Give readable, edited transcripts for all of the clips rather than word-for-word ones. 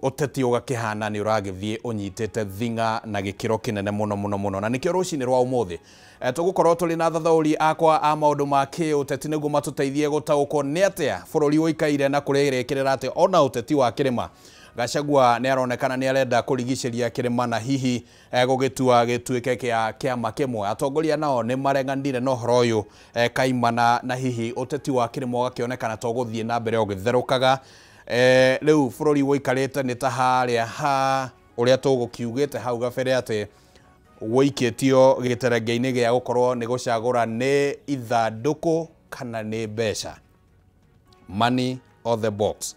Ũteti ũgakĩhana nĩ ũragĩthiĩ ũnyitĩte thing'a na gĩkĩro kĩnene mũno mũno mũno, na nĩkĩo rũcinĩ rwa ũmũthĩ tũgũkorwo tũrĩ na athathaũri akwa a maũndũ ma kĩũteti nĩguo matũteithie gũtaũkwo nĩ atĩa bũrũri ũikaire na kũrĩrĩkĩrĩra atĩ ona ũteti wa kĩrĩma. Gachagua nĩ aronekana nĩ arenda kũrigicĩria kĩrĩma na hihi gũgĩtua gĩtuĩke kĩa kĩama kĩmwe. Atongoria nao nĩ mareganire na ũhoro ũyũ kaimana, na hihi ũteti wa kĩrĩma ũgakĩonekana to gũthiĩ na mbere ũgĩtherũkaga. Rĩu bũrũri ũikarĩte nĩ ta harĩa ha ũrĩa tũgũkiugĩte hau gabere atĩ wũikĩtio gĩterenge-inĩ gĩa gũkorwo nĩ gũcagũra nĩ ithandũkũ kana nĩ mbeca, money or the box.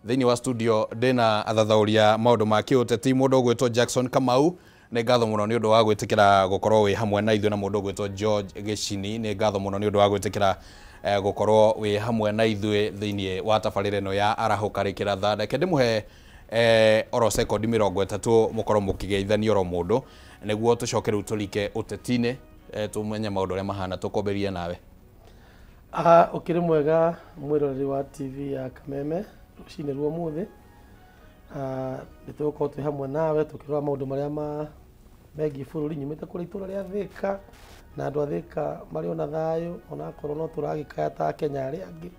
Thĩinĩ wa studio ndĩna athathaũria maũndũ ma kĩũteti, mũndũ ũgwĩtwo Jackson Kamau, nĩ ngatho mũno nĩ ũndũ wa gwĩtĩkĩra gũkorwo wĩ hamwe na ithuĩ, na mũndũ ũgwĩtwo George Gĩcini, nĩ ngatho mũno nĩ ũndũ wa gwĩtĩkĩra gũkorwo wĩ hamwe na ithuĩ thĩinĩ wa tabarĩra ĩno ya Arahũka Rĩkĩra. Reke ndĩmũhe oro sekondi 30 mũkorwo mũkĩgeithania oro mũndũ nĩguo tũcoke rĩu tũrike ũteti-inĩ, tũmenye maũndũ ũrĩa mahana. Tũkwambĩrĩria nawe. Ũkĩrĩ mwega mwĩroreri wa TV ya Kameme rũcinĩ rwa ũmũthĩ. Nĩ tũgũkorwo twĩ hamwe nawe tũkĩrora maũndũ marĩa ma megiĩ bũrũri. Nyumĩte kũrĩa itũra rĩa Thĩka, na andũ a Thĩka marĩ ona thayũ, onakorwo no tũragĩkaya ta Kenya arĩa angĩ,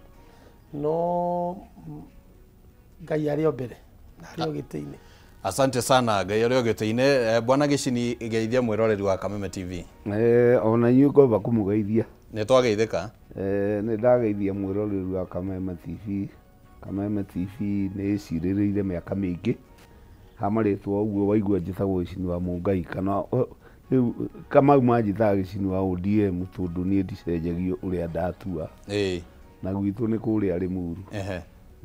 no Ngai arĩ o mbere na arĩ o gĩtĩ-inĩ. Asante sana, Ngai arĩ o gĩtĩ-inĩ. Bwana Gĩcini, geithia mwĩroreri wa Kameme TV. Ona inyuĩ ngomba kũmũgeithia. Nĩ twageithĩka. Nĩ ndageithia mwĩroreri wa Kameme TV. Kameme TV nĩ ĩcirĩrĩire mĩaka mĩingĩ ha marĩtwa ũguo waigua njĩtagwo Gĩcini wa Mũngai, kana rĩu Kamau manjĩtaga Gĩcini wa ODM tondũ niĩ ndicenjagio ũrĩa ndatua. Na gwitũ nĩ kũrĩa Rĩmuru.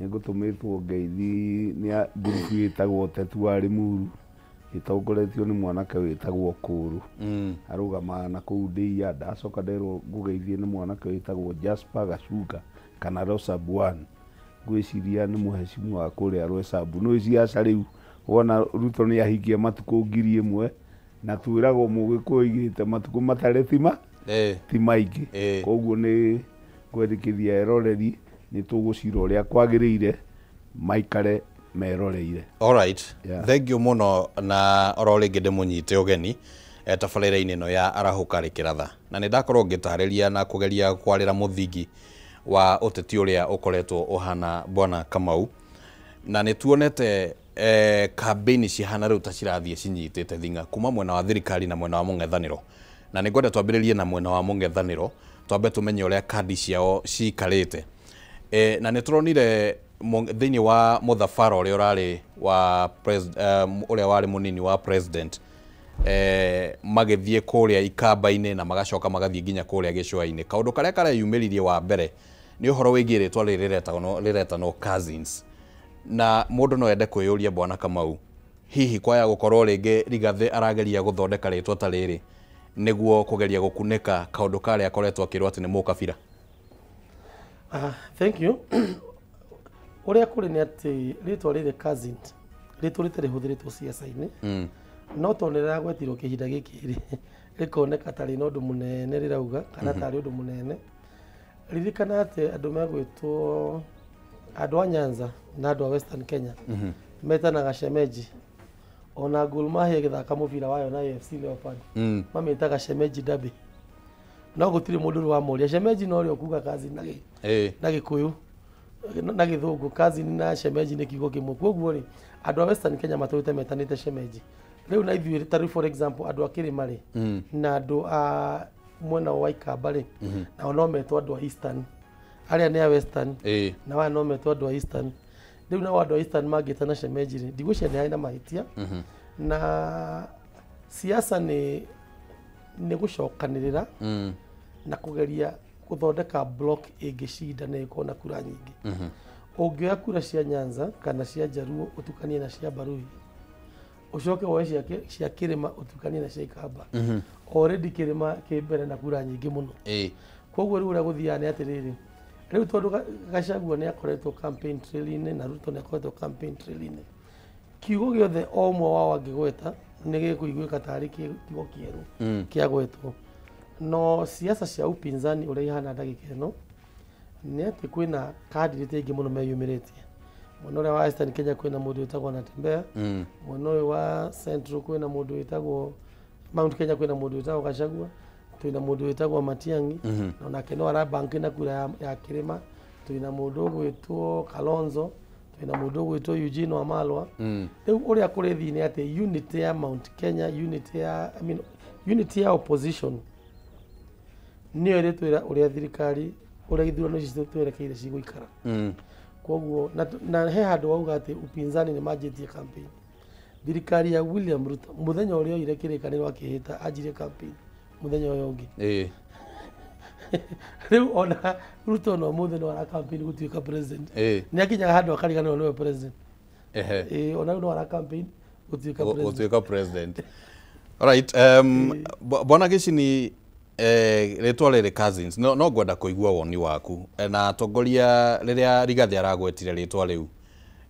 Nĩ ngũtũmĩtwo ngeithi nĩ ngurubu ĩtagwo Ũteti wa Rĩmuru, ĩtongoretio nĩ mwanake wĩtagwo Kũrũ. Arũgamaga na kũu Ndĩia. Ndacoka nderwo ngũgeithie nĩ mwanake wĩtagwo Jasper Gacunga kana Rosabu One, ngwĩciria nĩ mũhecimu wa kũrĩa Rwesambu. Nĩ ciaca rĩu wona Ruto nĩ ahingia matukũ 1000, na twĩragwo mũgĩkũyũ oigĩte matukũ matare ti maingĩ. Koguo nĩ ngwendekithia eroreri nĩ tũgũcira ũrĩa kwagĩrĩire, maikare meroreire. Alright. Yeah. Thank you mũno, na oro rĩngĩ ndĩmũnyite ũgeni tabarĩra-inĩ ĩno ya Arahũka Rĩkĩratha, na nĩ ndakorwo ngĩtarĩria na kũgeria kwarĩra mũthingi wa ũteti ũrĩa ũkoretwo ũhana, Bwana Kamau, na nĩ tuonete campaign cihana rĩu ta cirathiĩ cinyitĩte thing'a kuma mwena wa thirikari na mwena wa mũng'ethanĩro, na nĩ ngwenda twambĩrĩrie na mwena wa mũng'ethanĩro, twambe tũmenye ũrĩa kandi ciao cikarĩte. Na nĩ tũronire thĩinĩ wa mũthabara ũrĩa ũrarĩ wa ũrĩa warĩ mũnini wa president, magĩthiĩ kũrĩa ikamba-inĩ na magacoka magathiĩ nginya kũrĩa gĩcũa-inĩ. Kaũndũ karĩa kareyumĩririe wa mbere nĩ ũhoro wĩgiĩ rĩtwa rĩrĩ rĩretanwo cousins, na mũndũ no ende kwĩyũria, Bwana Kamau, hihi kwaya gũkorwo rĩngĩ Rigathĩ arageria gũthondeka rĩtwa ta rĩrĩ nĩguo kũgeria gũkunĩka kaũndũ karĩa akoretwo akĩrwo atĩ nĩ mũkabira? Thank you. Ũrĩa kũrĩ nĩ atĩ rĩtwa rĩrĩ cousin rĩtũrĩte rĩhũthĩrĩtwo ciaca-inĩ, no tondũ nĩ rĩragwetirwo kĩhinda gĩkĩ rĩ, rĩkoneka tarĩ na ũndũ mũnene rĩrauga kana tarĩ ũndũ mũnene. Ririkana atĩ andũ megwĩtwo andũ a Nyanza na andũ a Western Kenya metanaga shemeji. Ona Gor Mahia ĩgĩthaka mũbira wayo na AFC Leopard, mamĩtaga shemeji derby, no gũtirĩ mũndũ ũrĩ wamoria shemeji no ũrĩa ũkuga cousin na Gĩkũyũ na Gĩthũngũ. Cousin na shemeji nĩ kiugo kĩmwe. Koguo rĩ, andũ a Western Kenya matũrĩte metanĩte shemeji. Rĩu na ithuĩ ta rĩu, for example, andũ a kĩrĩma rĩ, na andũ a mwena wa Ikamba rĩ, nao no metwo andũ a Eastern, arĩa nĩ a Western, na aya no metwo andũ a Eastern. Rĩu nao andũ a Eastern mangĩtana shemeji rĩ, ndigwĩciria nĩ harĩ na mahĩtia. Na siasa nĩ gũcokanĩrĩra na kũgeria gũthondeka block ĩngĩcinda na ĩkorwo na kura nyingĩ. Ũngĩoya kura cia Nyanza kana cia Njaruo ũtukanie na cia Baruhi, ũcoke woe cia kĩrĩma ũtukanie na cia Ikamba, already kĩrĩma kĩ mbere na kura nyingĩ mũno. Koguo rĩu ũrĩa gũthiaga nĩ atĩrĩrĩ, rĩu tondũ Gachagua nĩ akoretwo campaign trail-inĩ na Ruto nĩ akoretwo campaign trail-inĩ, kiugo gĩothe o ũmwe wao angĩgweta nĩ gĩkũiguĩka tarĩ kiugo kĩerũ kĩagwetwo. No siasa cia upinzani ũrĩa ihana ndagĩka ĩno nĩ atĩ kwĩna candidate aingĩ mũno meyumĩrĩtie. Mwena ũrĩa wa Eastern Kenya kwĩna mũndũ wĩtagwo Natembeya. Mwena ũyũ wa Central kwĩna mũndũ wĩtagwo Mount Kenya, kwĩna mũndũ wĩtagwo Gachagua, twĩna mũndũ wĩtagwo Matiang'i, na onake no arabanki na kura ya kĩrĩma. Twĩna mũndũ ũgwĩtwo Kalonzo, twĩna mũndũ ũgwĩtwo Eugene Wamalwa. Rĩu ũrĩa kũrĩ nĩ atĩ unity ya Mount Kenya, unity ya, I mean, unity ya opposition nĩyo ĩrĩtwĩra ũrĩa thirikari, ũrĩa ithurano ici twerekeire cigũikara. Koguo na he handũ wauga atĩ upinzani nĩ manjĩtie campaign. Thirikari ya William Ruto mũthenya ũrĩa oire kĩrĩkanĩro akĩhĩta anjirie campaign mũthenya ũyũ ũngĩ. Rĩu ona Ruto no mũthĩ no ara campaign gũtuĩka president. Nĩ akinyaga handũ akariganĩrwo nĩwe president. Ĩĩ, ona rĩu no ara campaign gũtuĩka president. Gũtuĩka president. Alright, Bwana Gĩcini, rĩtwa rĩrĩ cousins, no ngwenda kũigua woni waku. Na atongoria rĩrĩa Rigathĩ aragwetire rĩtwa rĩu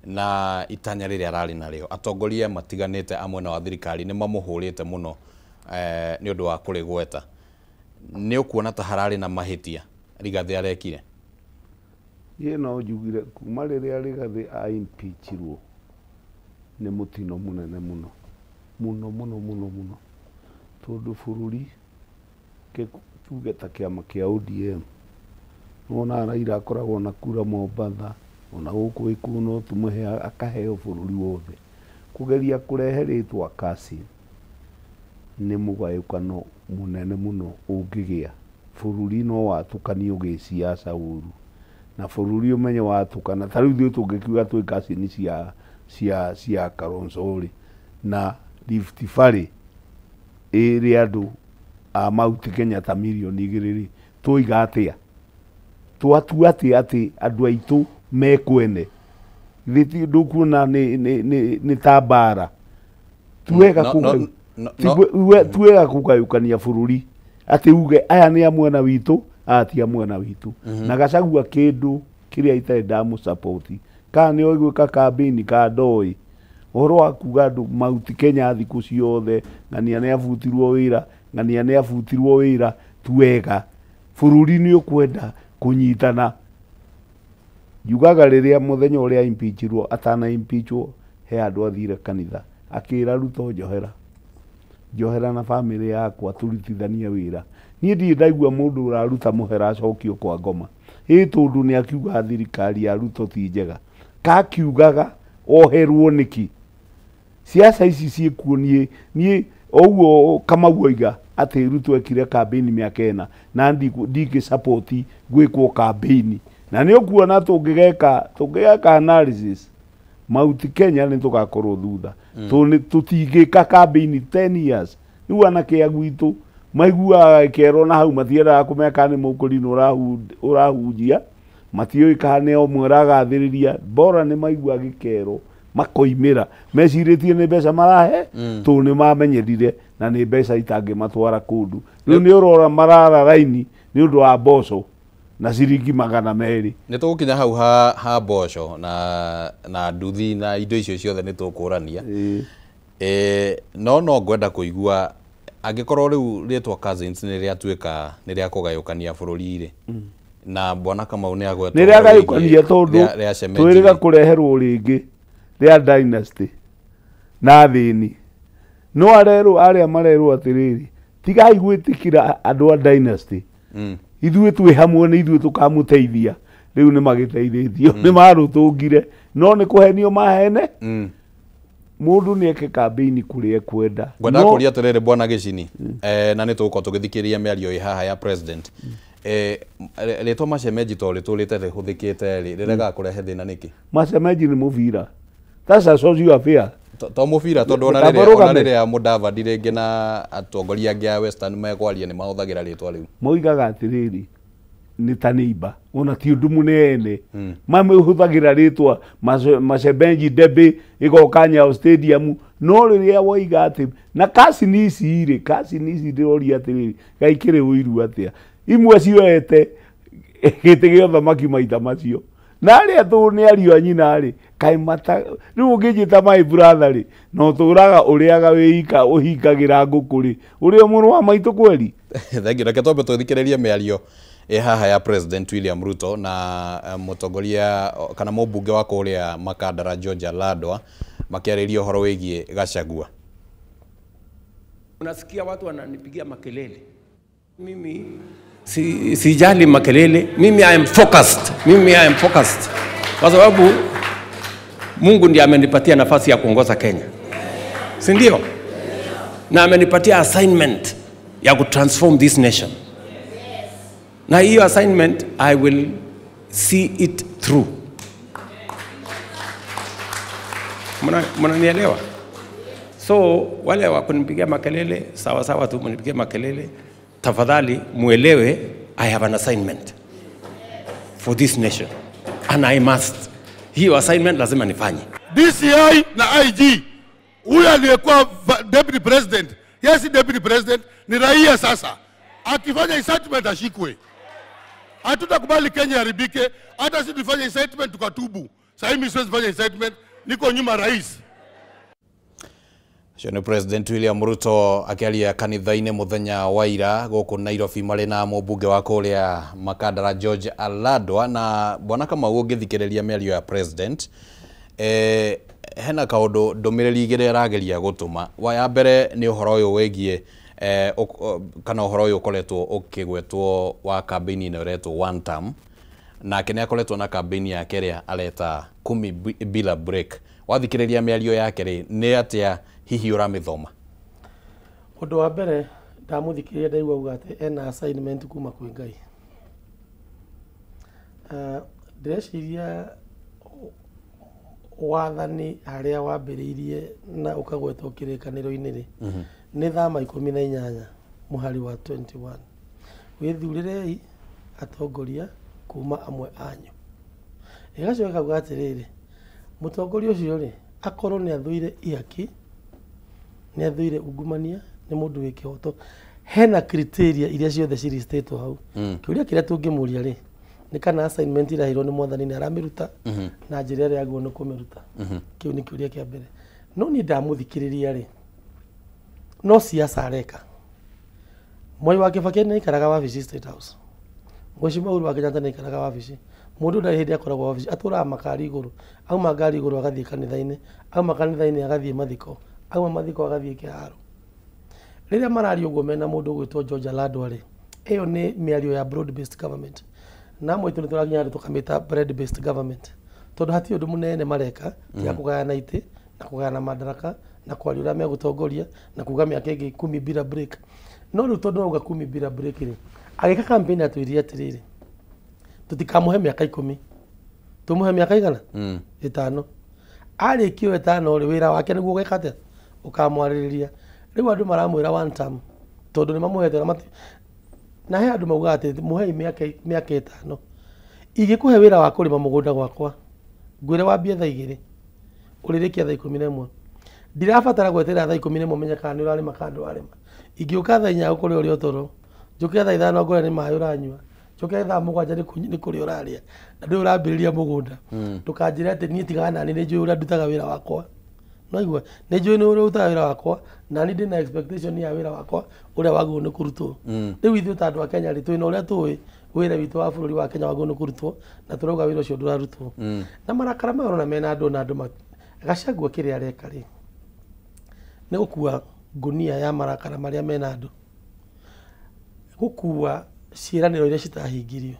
na itanya rĩrĩa ararĩ narĩo, atongoria matiganĩte a mwena wa thirikari nĩ mamũhũrĩte mũno nĩ ũndũ wa kũrĩgweta. Nĩ ũkuona ta hararĩ na mahĩtia Rigathĩ arekire? Niĩ no njugire kuma rĩrĩa Rigathĩ a impeachirwo nĩ mũtino mũnene mũno mũno mũno mũno mũno, tondũ bũrũri tuge ta kĩama kĩa ODM, nĩwonaga Raila akoragwo na kura Mombatha, ona gũkũ Gĩkũyũ no tũmũhe akaheo bũrũri wothe. Kũgeria kũrehe rĩtwa cousin nĩ mũgayũkano mũnene mũno ũngĩgĩa. Bũrũri no watũkanio gĩciaca ũru, na bũrũri ũmenye watũkana. Ta rĩu ithuĩ tũngĩkiuga twĩ cousin cia Kalonzo rĩ, na Rift Valley ĩrĩ andũ a Mount Kenya ta mirioni 2 rĩ, twoiga atĩa? Twatua atĩa atĩ andũ aitũ mekwene? Githĩ ndũkuona nĩ ta mbara? Ti wega kũgayũkania bũrũri atĩ uge aya nĩ a mwena witũ, aya ti a mwena witũ. Na Gachagua kĩndũ kĩrĩa itarĩ ndamũ-support, kana nĩ oĩ gwĩka campaign kana ndoĩ, ũhoro wa kuga andũ Mount Kenya thikũ ciothe ng'ania nĩ abutirwo wĩra, ng'ania nĩ abutirwo wĩra, ti wega. Bũrũri nĩ ũkwenda kũnyitana. Njugaga rĩrĩa mũthenya ũrĩa impeachirwo, atana impeachwo, he handũ athire kanitha akĩra Ruto, njohera, njohera na bamĩrĩ yakwa tũrutithanie wĩra. Niĩ ndirĩ ndaigua mũndũ ũraruta mũhera acokio kwa ngoma, ĩ tondũ nĩ akiuga thirikari ya Ruto ti njega, kakiugaga oherwo nĩkĩ? Siasa ici ciĩkuo. Niĩ ũguo Kamau oiga atĩ Ruto ekire campaign mĩaka 4, na ndingĩ support gwĩkwo campaign. Na nĩ ũkuona tũngĩgeka analysis Mount Kenya nĩ tũgakorwo thutha. Tũtingĩka campaign 10 years. Rĩu anake a gwitũ maiguaga gĩkerwo na hau, matiendaga kũmenya kana nĩ mũkũrinũ ũrahunjia, matiũĩ kana nĩ ũmwe ũragathĩrĩria, bora nĩ maigua gĩkerwo makoimĩra mecirĩtie nĩ mbeca marahe, tondũ nĩ mamenyerire na nĩ mbeca itangĩmatwara kũndũ. Rĩu nĩ ũrora marara raini nĩ ũndũ wa mboco na ciringi 200. Nĩ tũgũkinya hau ha mboco na nduthi na indo icio ciothe, nĩ tũkũrania. No ngwenda kũigua angĩkorwo rĩu rĩtwa cousins nĩ rĩatuĩka nĩ rĩa kũgayũkania bũrũri rĩ, na bwana Kamau nĩ agweta nĩ rĩagayũkania tondũ rĩa shemeji twĩrĩga rĩ. Kũreherwo rĩngĩ rĩa dynasty na thĩni, no arerwo arĩa marerwo atĩrĩrĩ, tigai gwĩtĩkĩra andũ a dynasty. Ithuĩ twĩ hamwe, nĩ ithuĩ tũkamũteithia. Rĩu nĩ magĩteithĩtio, nĩ marũtũngire, no nĩ kũhenio mahene. Mũndũ nĩ eke kambĩini kũrĩa ekwenda. Ngwendaga kũria atĩrĩrĩ, bwana Gĩcini, na nĩ tũgũkorwo tũgĩthikĩrĩria mĩario ĩ haha ya president, rĩtwa mashemeji to rĩtũrĩte rĩhũthĩkĩte rĩ, rĩregaga kũrehe thĩna nĩkĩ? Mashemeji nĩ mũbira, that's a social affair. To mũbira, tondũ ona Kamba rĩrĩa ona rũgame. rĩrĩa Mudavadi rĩngĩ na atongoria angĩ a Western mekwaria nĩ mahũthagĩra rĩtwa rĩu. Moigaga atĩrĩrĩ, nĩ ta neighbor, ona ti ũndũ mũnene. Mamĩhũthagĩra rĩtwa mashemeji derby ĩgoka Nyayo Stadium, no rĩrĩa woiga atĩ na cousin ici rĩ, cousin ici ndĩroria atĩrĩrĩ, gaikĩrĩ ũiru atĩa imwe cioete gĩtĩ gĩa ũthamaki maita macio, na arĩa tũ nĩ ariũ a nyina rĩ, kaĩ mata rĩu ũngĩnjĩta my brother rĩ, no tũraga ũrĩaga wĩika ũhingagĩra ngũkũ rĩ, ũrĩa mũrũ wa maitũ kweri. Thengiũ. Reke twambe tũthikĩrĩrie mĩario Ĩ haha ya President William Ruto na mũtongoria kana mũmbunge wa kũrĩa Makandara George Aladwa makĩarĩria ũhoro wĩgiĩ Gachagua. Unasikia watu wananipigia makelele. Mimi sijali makelele. Mimi I am focused. Mimi I am focused. Kwa sababu Mungu ndiye amenipatia nafasi ya kuongoza Kenya. Si ndio? Na amenipatia assignment ya kutransform this nation. Na hiyo assignment I will see it through. Mnanielewa? So wale wa kunipigia makelele, sawa sawa tu mnipigie makelele. Tafadhali muelewe I have an assignment for this nation and I must. Hiyo assignment lazima nifanye. DCI na IG, huyu aliyekuwa deputy president, yes deputy president ni raia sasa. Akifanya incitement ashikwe. Hatutakubali Kenya iharibike, hata sisi tufanye incitement tukatubu. Sasa mimi siwezi fanya incitement, niko nyuma rais. Ũcio nĩ President William Ruto akĩaria kanitha-inĩ mũthenya wa ira gũkũ Nairobi marĩ na mũmbunge wa kũrĩa Makandara George Aladwa. Na bwana Kamau, ũngĩthikĩrĩria mĩario ya President, hena kaũndũ ndũmĩrĩri igĩrĩ arageria gũtũma. Wa ya mbere nĩ ũhoro ũyũ wĩgiĩ kana ũhoro ũyũ ũkoretwo ũkĩgwetwo wa campaign ĩno ĩretwo one term, nake nĩ akoretwo na campaign yake ĩrĩa areta kumi bila break. Wathikĩrĩria mĩario yake rĩ, nĩ atĩa hihi ũramĩthoma? Ũndũ wa mbere ndamũthikĩrĩria ndaigua auga atĩ ena assignment kuma kwĩ Ngai. Ndĩreciria wathani harĩa wambĩrĩirie na ũkagwetwo kĩrĩkanĩro-inĩ rĩ, nĩ Thama 18 mũhari wa 21. Wĩthurĩrei atongoria kuma amwe anyu. Ĩgacoka ĩkauga atĩrĩrĩ, mũtongoria ũcio rĩ, akorwo nĩ athũire ihaki, nĩ athũire ungumania, nĩ mũndũ wĩ kĩhoto. Hena criteria iria ciothe ciristĩtwo hau. Kĩũria kĩrĩa tũngĩmũria rĩ, nĩ kana assignment ĩraheirwo nĩ mwathani nĩ aramĩruta na njĩra ĩrĩa yagĩrĩirwo nĩ kũmĩruta. Kĩu nĩ kĩũria kĩa mbere. No niĩ ndamũthikĩrĩria rĩ, no siasa areka. Mwai wa Kibaki nĩ aikaraga wabici State House. Mheshimiwa Uhuru wa Kenyatta nĩ aikaraga wabici. Mũndũ ndarĩ hĩndĩ akoragwo wabici, atũraga makari igũrũ, auma ngari igũrũ agathiĩ kanitha-inĩ, auma kanitha-inĩ agathiĩ mathiko, auma mathiko agathiĩ kĩharo. Rĩrĩa mararia ũguo mena mũndũ ũgwĩtwo George Aladwa rĩ, ĩyo nĩ mĩario ya broad based government. Na amwe aitũ nĩ tũrakinya handũ tũkamĩta bread based government. Tondũ hatirĩ ũndũ mũnene mareka, tiga kũgayana itĩ, na kũgayana madaraka, na kwaria ũrĩa megũtongoria, na kuga mĩaka ĩngĩ 10 bila break. No rĩu tondũ auga 10 bila break rĩ, agĩka campaign atwĩrire atĩrĩrĩ, tũtikamũhe mĩaka 10, tũmũhe mĩaka igana? 5. Arĩkio 5 rĩ, wĩra wake nĩguo ũgeka atĩa? Ũkamwarĩrĩria. Rĩu andũ maramwĩra one term, tondũ nĩ mamũhete na he andũ maugaga atĩ mũhei mĩaka 5. Ingĩkũhe wĩra wa kũrĩma mũgũnda gwakwa, ngwĩre wambie thaa 2, ũrĩrĩkie thaa 11. Ndirabatara gweterera thaa 11 menye kana nĩ ũrarĩma kana ndũrarĩma. Ingĩũka thaa 4 gũkũrĩa ũrĩa ũtoro, njũke thaa 5 ngore nĩ maĩ ũranyua, njoke thaa 7 nĩ kũrĩa ũrarĩa, na ndũĩ ũrambĩrĩria mũgũnda. Ndũkanjĩre atĩ niĩ tigaga nani nĩ njũĩ ũrĩa ndutaga wĩra wakwa. Naigua nĩ njũĩ nĩ ũrĩa ũrutaga wĩra wakwa, na niĩ ndĩna expectation ya wĩra wakwa ũrĩa wagĩrĩirwo nĩ kũrutwo. Rĩu ithuĩ ta andũ a Kenya rĩ, twĩna ũrĩa tũĩ wĩra witũ wa bũrũri wa Kenya wagĩrĩirwo nĩ kũrutwo, na tũrauga wĩra ũcio ndũrarutwo. Na marakara maya ũrona mena andũ na andũ Gachagua kĩrĩa areka rĩ, nĩ gũkua ngunia ya marakara marĩa mena andũ, gũkua ciĩranĩro iria citahingirio.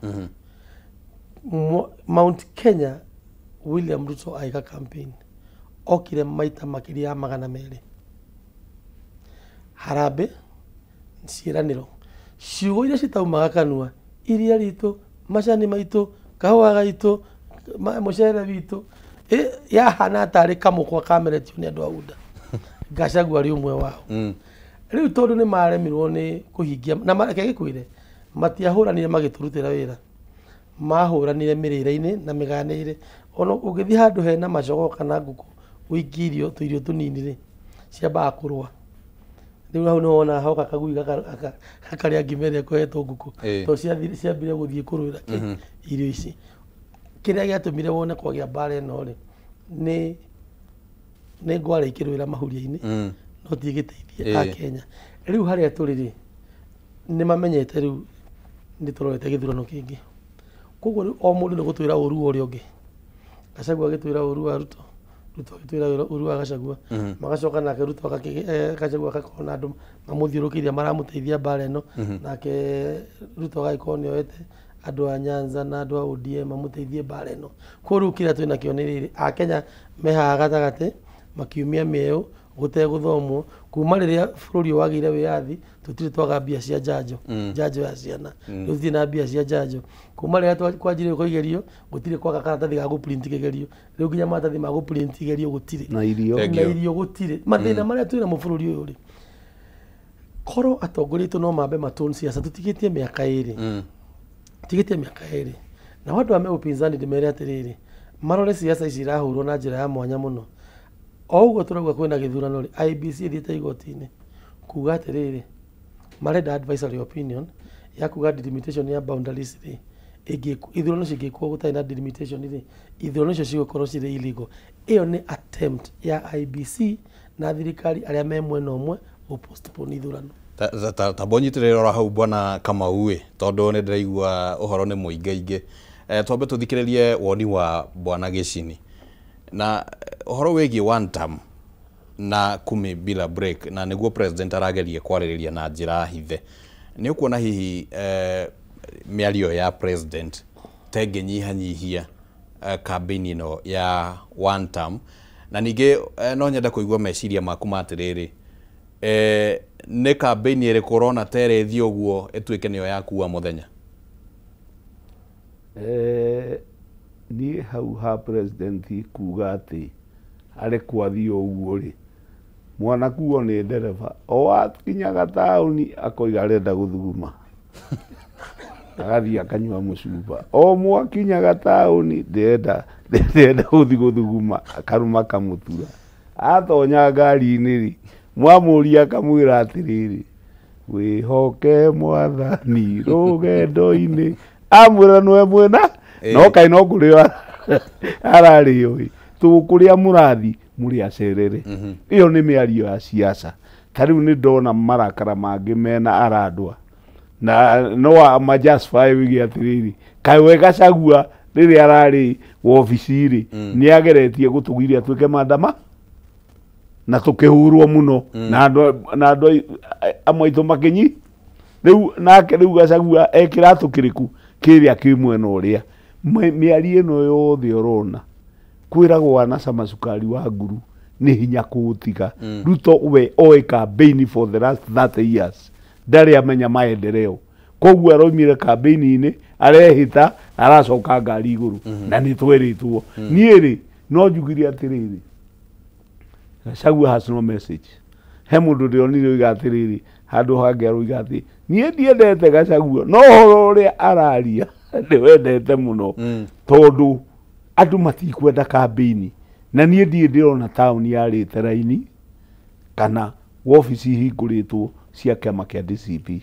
Mount Kenya William Ruto agĩka campaign okire maita makĩria ya 200. Harambee, ciĩranĩro, ciugo iria citaumaga kanua, iria ritũ, macani maitũ, kahũa gaitũ, mũcere witũ, yahana tarĩ kamũkwa kameretio nĩ andũ a UDA. Gachagua arĩ ũmwe wao. Rĩu tondũ nĩ maremirwo nĩ kũhingia, na reke ngĩkwĩre, matiahũranire magĩtũrutĩra wĩra, mahũranire mĩrĩre-inĩ na mĩganĩre. Ona ũngĩthiĩ handũ hena macogoo kana ngũkũ ũikie irio tũirio tũnini rĩ, ciambaga kũrũa. Rĩu hau nĩho wonaga hoka kagui gakarĩa ngima ĩrĩa ĩkohetwo ngũkũ, tondũ ciambire gũthiĩ kũrũĩra irio ici. Kĩrĩa gĩatũmire wone kwagĩa mbara ĩno rĩ, nĩ ngware ikĩrũĩra mahuria-inĩ, no ti gĩteithie a Kenya. Rĩu harĩa tũrĩ rĩ, nĩ mamenyete rĩu Nĩ tũrorete gĩthurano kĩngĩ. Koguo rĩu o mũndũ nĩ gũtwĩra ũru ũrĩa ũngĩ. Gachagua agĩtwĩra ũru wa Ruto, Ruto agĩtwĩra ũru wa Gachagua. Magacoka nake Ruto Gachagua agakorwo na andũ mamũthiũrũkĩirie maramũteithia mbara ĩno. Nake Ruto agagĩkorwo nĩ oete andũ a Nyanza na andũ a ODM mamũteithie mbara ĩno. Koguo rĩu kĩrĩa twĩnakĩo nĩ rĩrĩ, Akenya me haha gatagatĩ makiumia mĩeũ gũtegũthomwo. Kuma rĩrĩa bũrũri ũyũ wagĩire wĩyathi tũtirĩ twaga mbia cia njanjo, njanjo ya ciana. Rĩu tũtirĩ na mbia cia njanjo. Kuma rĩrĩa kwanjirie gwĩkwo igerio gũtirĩ kwaga karatathi ga gũ-print kĩgerio. Rĩu nginya maratathi ma gũ-print igerio gũtirĩ. Na irio. Na irio gũtirĩ. Mathĩna marĩa twĩnamo bũrũri ũyũ rĩ, korwo atongoria aitũ no mambe matone siasa, tũtigĩtie mĩaka ĩrĩ. Tigĩtie mĩaka ĩrĩ. Nao andũ a me upinzani ndĩmere atĩrĩrĩ, marore siasa ici irahũrwo na njĩra ya mwanya mũno. O ũguo tũrauga kwĩna gĩthurano rĩ, IEBC ĩthiĩte igoti-inĩ kuga atĩrĩrĩ, marenda advisory opinion ya kuga delimitation ya boundaries rĩ, ithurano cingĩkwo gũtarĩ na delimitation rĩ, ithurano icio cigũkorwo cirĩ illegal. Ĩyo nĩ attempt ya IEBC na thirikari arĩa me mwena ũmwe gũ postpone ithurano. Tamba ũnyitĩrĩre oro hau bwana Kamau ĩ, tondũ nĩ ndĩraigua ũhoro nĩ mũingaingĩ. Twambe tũthikĩrĩrie woni wa bwana Gĩcini na ũhoro wĩgiĩ one term na kumi bila break, na nĩguo president arageria kwarĩrĩria na njĩra hithe. Nĩ ũkuona hihi mĩario ya president ta ĩngĩnyihanyihia campaign ĩno ya one term? Na ningĩ no nyende kũigua meciria maku ma atĩrĩrĩ, nĩ campaign ĩrĩkũ ũrona ta ĩrĩthiĩ ũguo ĩtuĩke nĩyo yakua mũthenya? Niĩ hau ha president kuga atĩ arĩ kwathiĩ ũguo rĩ, mwanakuo nĩ ndereba, o akinyaga taũni akoiga arenda gũthuguma, agathiĩ akanyua mũcuba. O mwakinyaga taũni ndĩrenda gũthiĩ gũthuguma, akaruma kamũtura. Atonya ngari-inĩ rĩ, mwamũria akamwĩra atĩrĩrĩ, wĩhoke mwathani rũgendo-inĩ. Amwĩra nĩwe mwena, no kaĩ no kũrĩo ararĩo ĩ, tũkũrĩa mũrathi mũrĩ acerere. Ĩyo nĩ mĩario ya siasa. Ta rĩu nĩ ndona marakara mangĩ mena arandwa na no majustify wige atĩrĩrĩ, kaĩ we Gachagua rĩrĩa ararĩ wobici rĩ, nĩ ageretie gũtũgiria tuĩke mandama na tũkĩhurwo mũno na andũ amwe aitũ makĩnyi. Rĩu nake rĩu Gachagua e kĩratũ kĩrĩkũ kĩrĩa kĩ mwena ũrĩa. Mĩario ĩno yothe ũrona kwĩragwo wanacama cukari wa nguru nĩ hinya kũũtiga. Ruto we oĩ campaign for the last 30 years ndarĩ amenya maendeleo, koguo aroimire campaign-inĩ arehĩta aracoka ngari igũrũ na nĩ twerĩtwo. Niĩ rĩ no njugire atĩrĩrĩ, Gachagua has no message. He mũndũ ndĩronire oiga atĩrĩrĩ, handũ hangĩ aroiga atĩ niĩ ndiendete Gachagua no ũhoro ũrĩa araria ndĩwendete mũno, tondũ andũ matikwenda campaign. Na niĩ ndirĩ ndĩrona taũni yarĩte raini kana wobici ihingũrĩtwo cia kĩama kĩa DCP.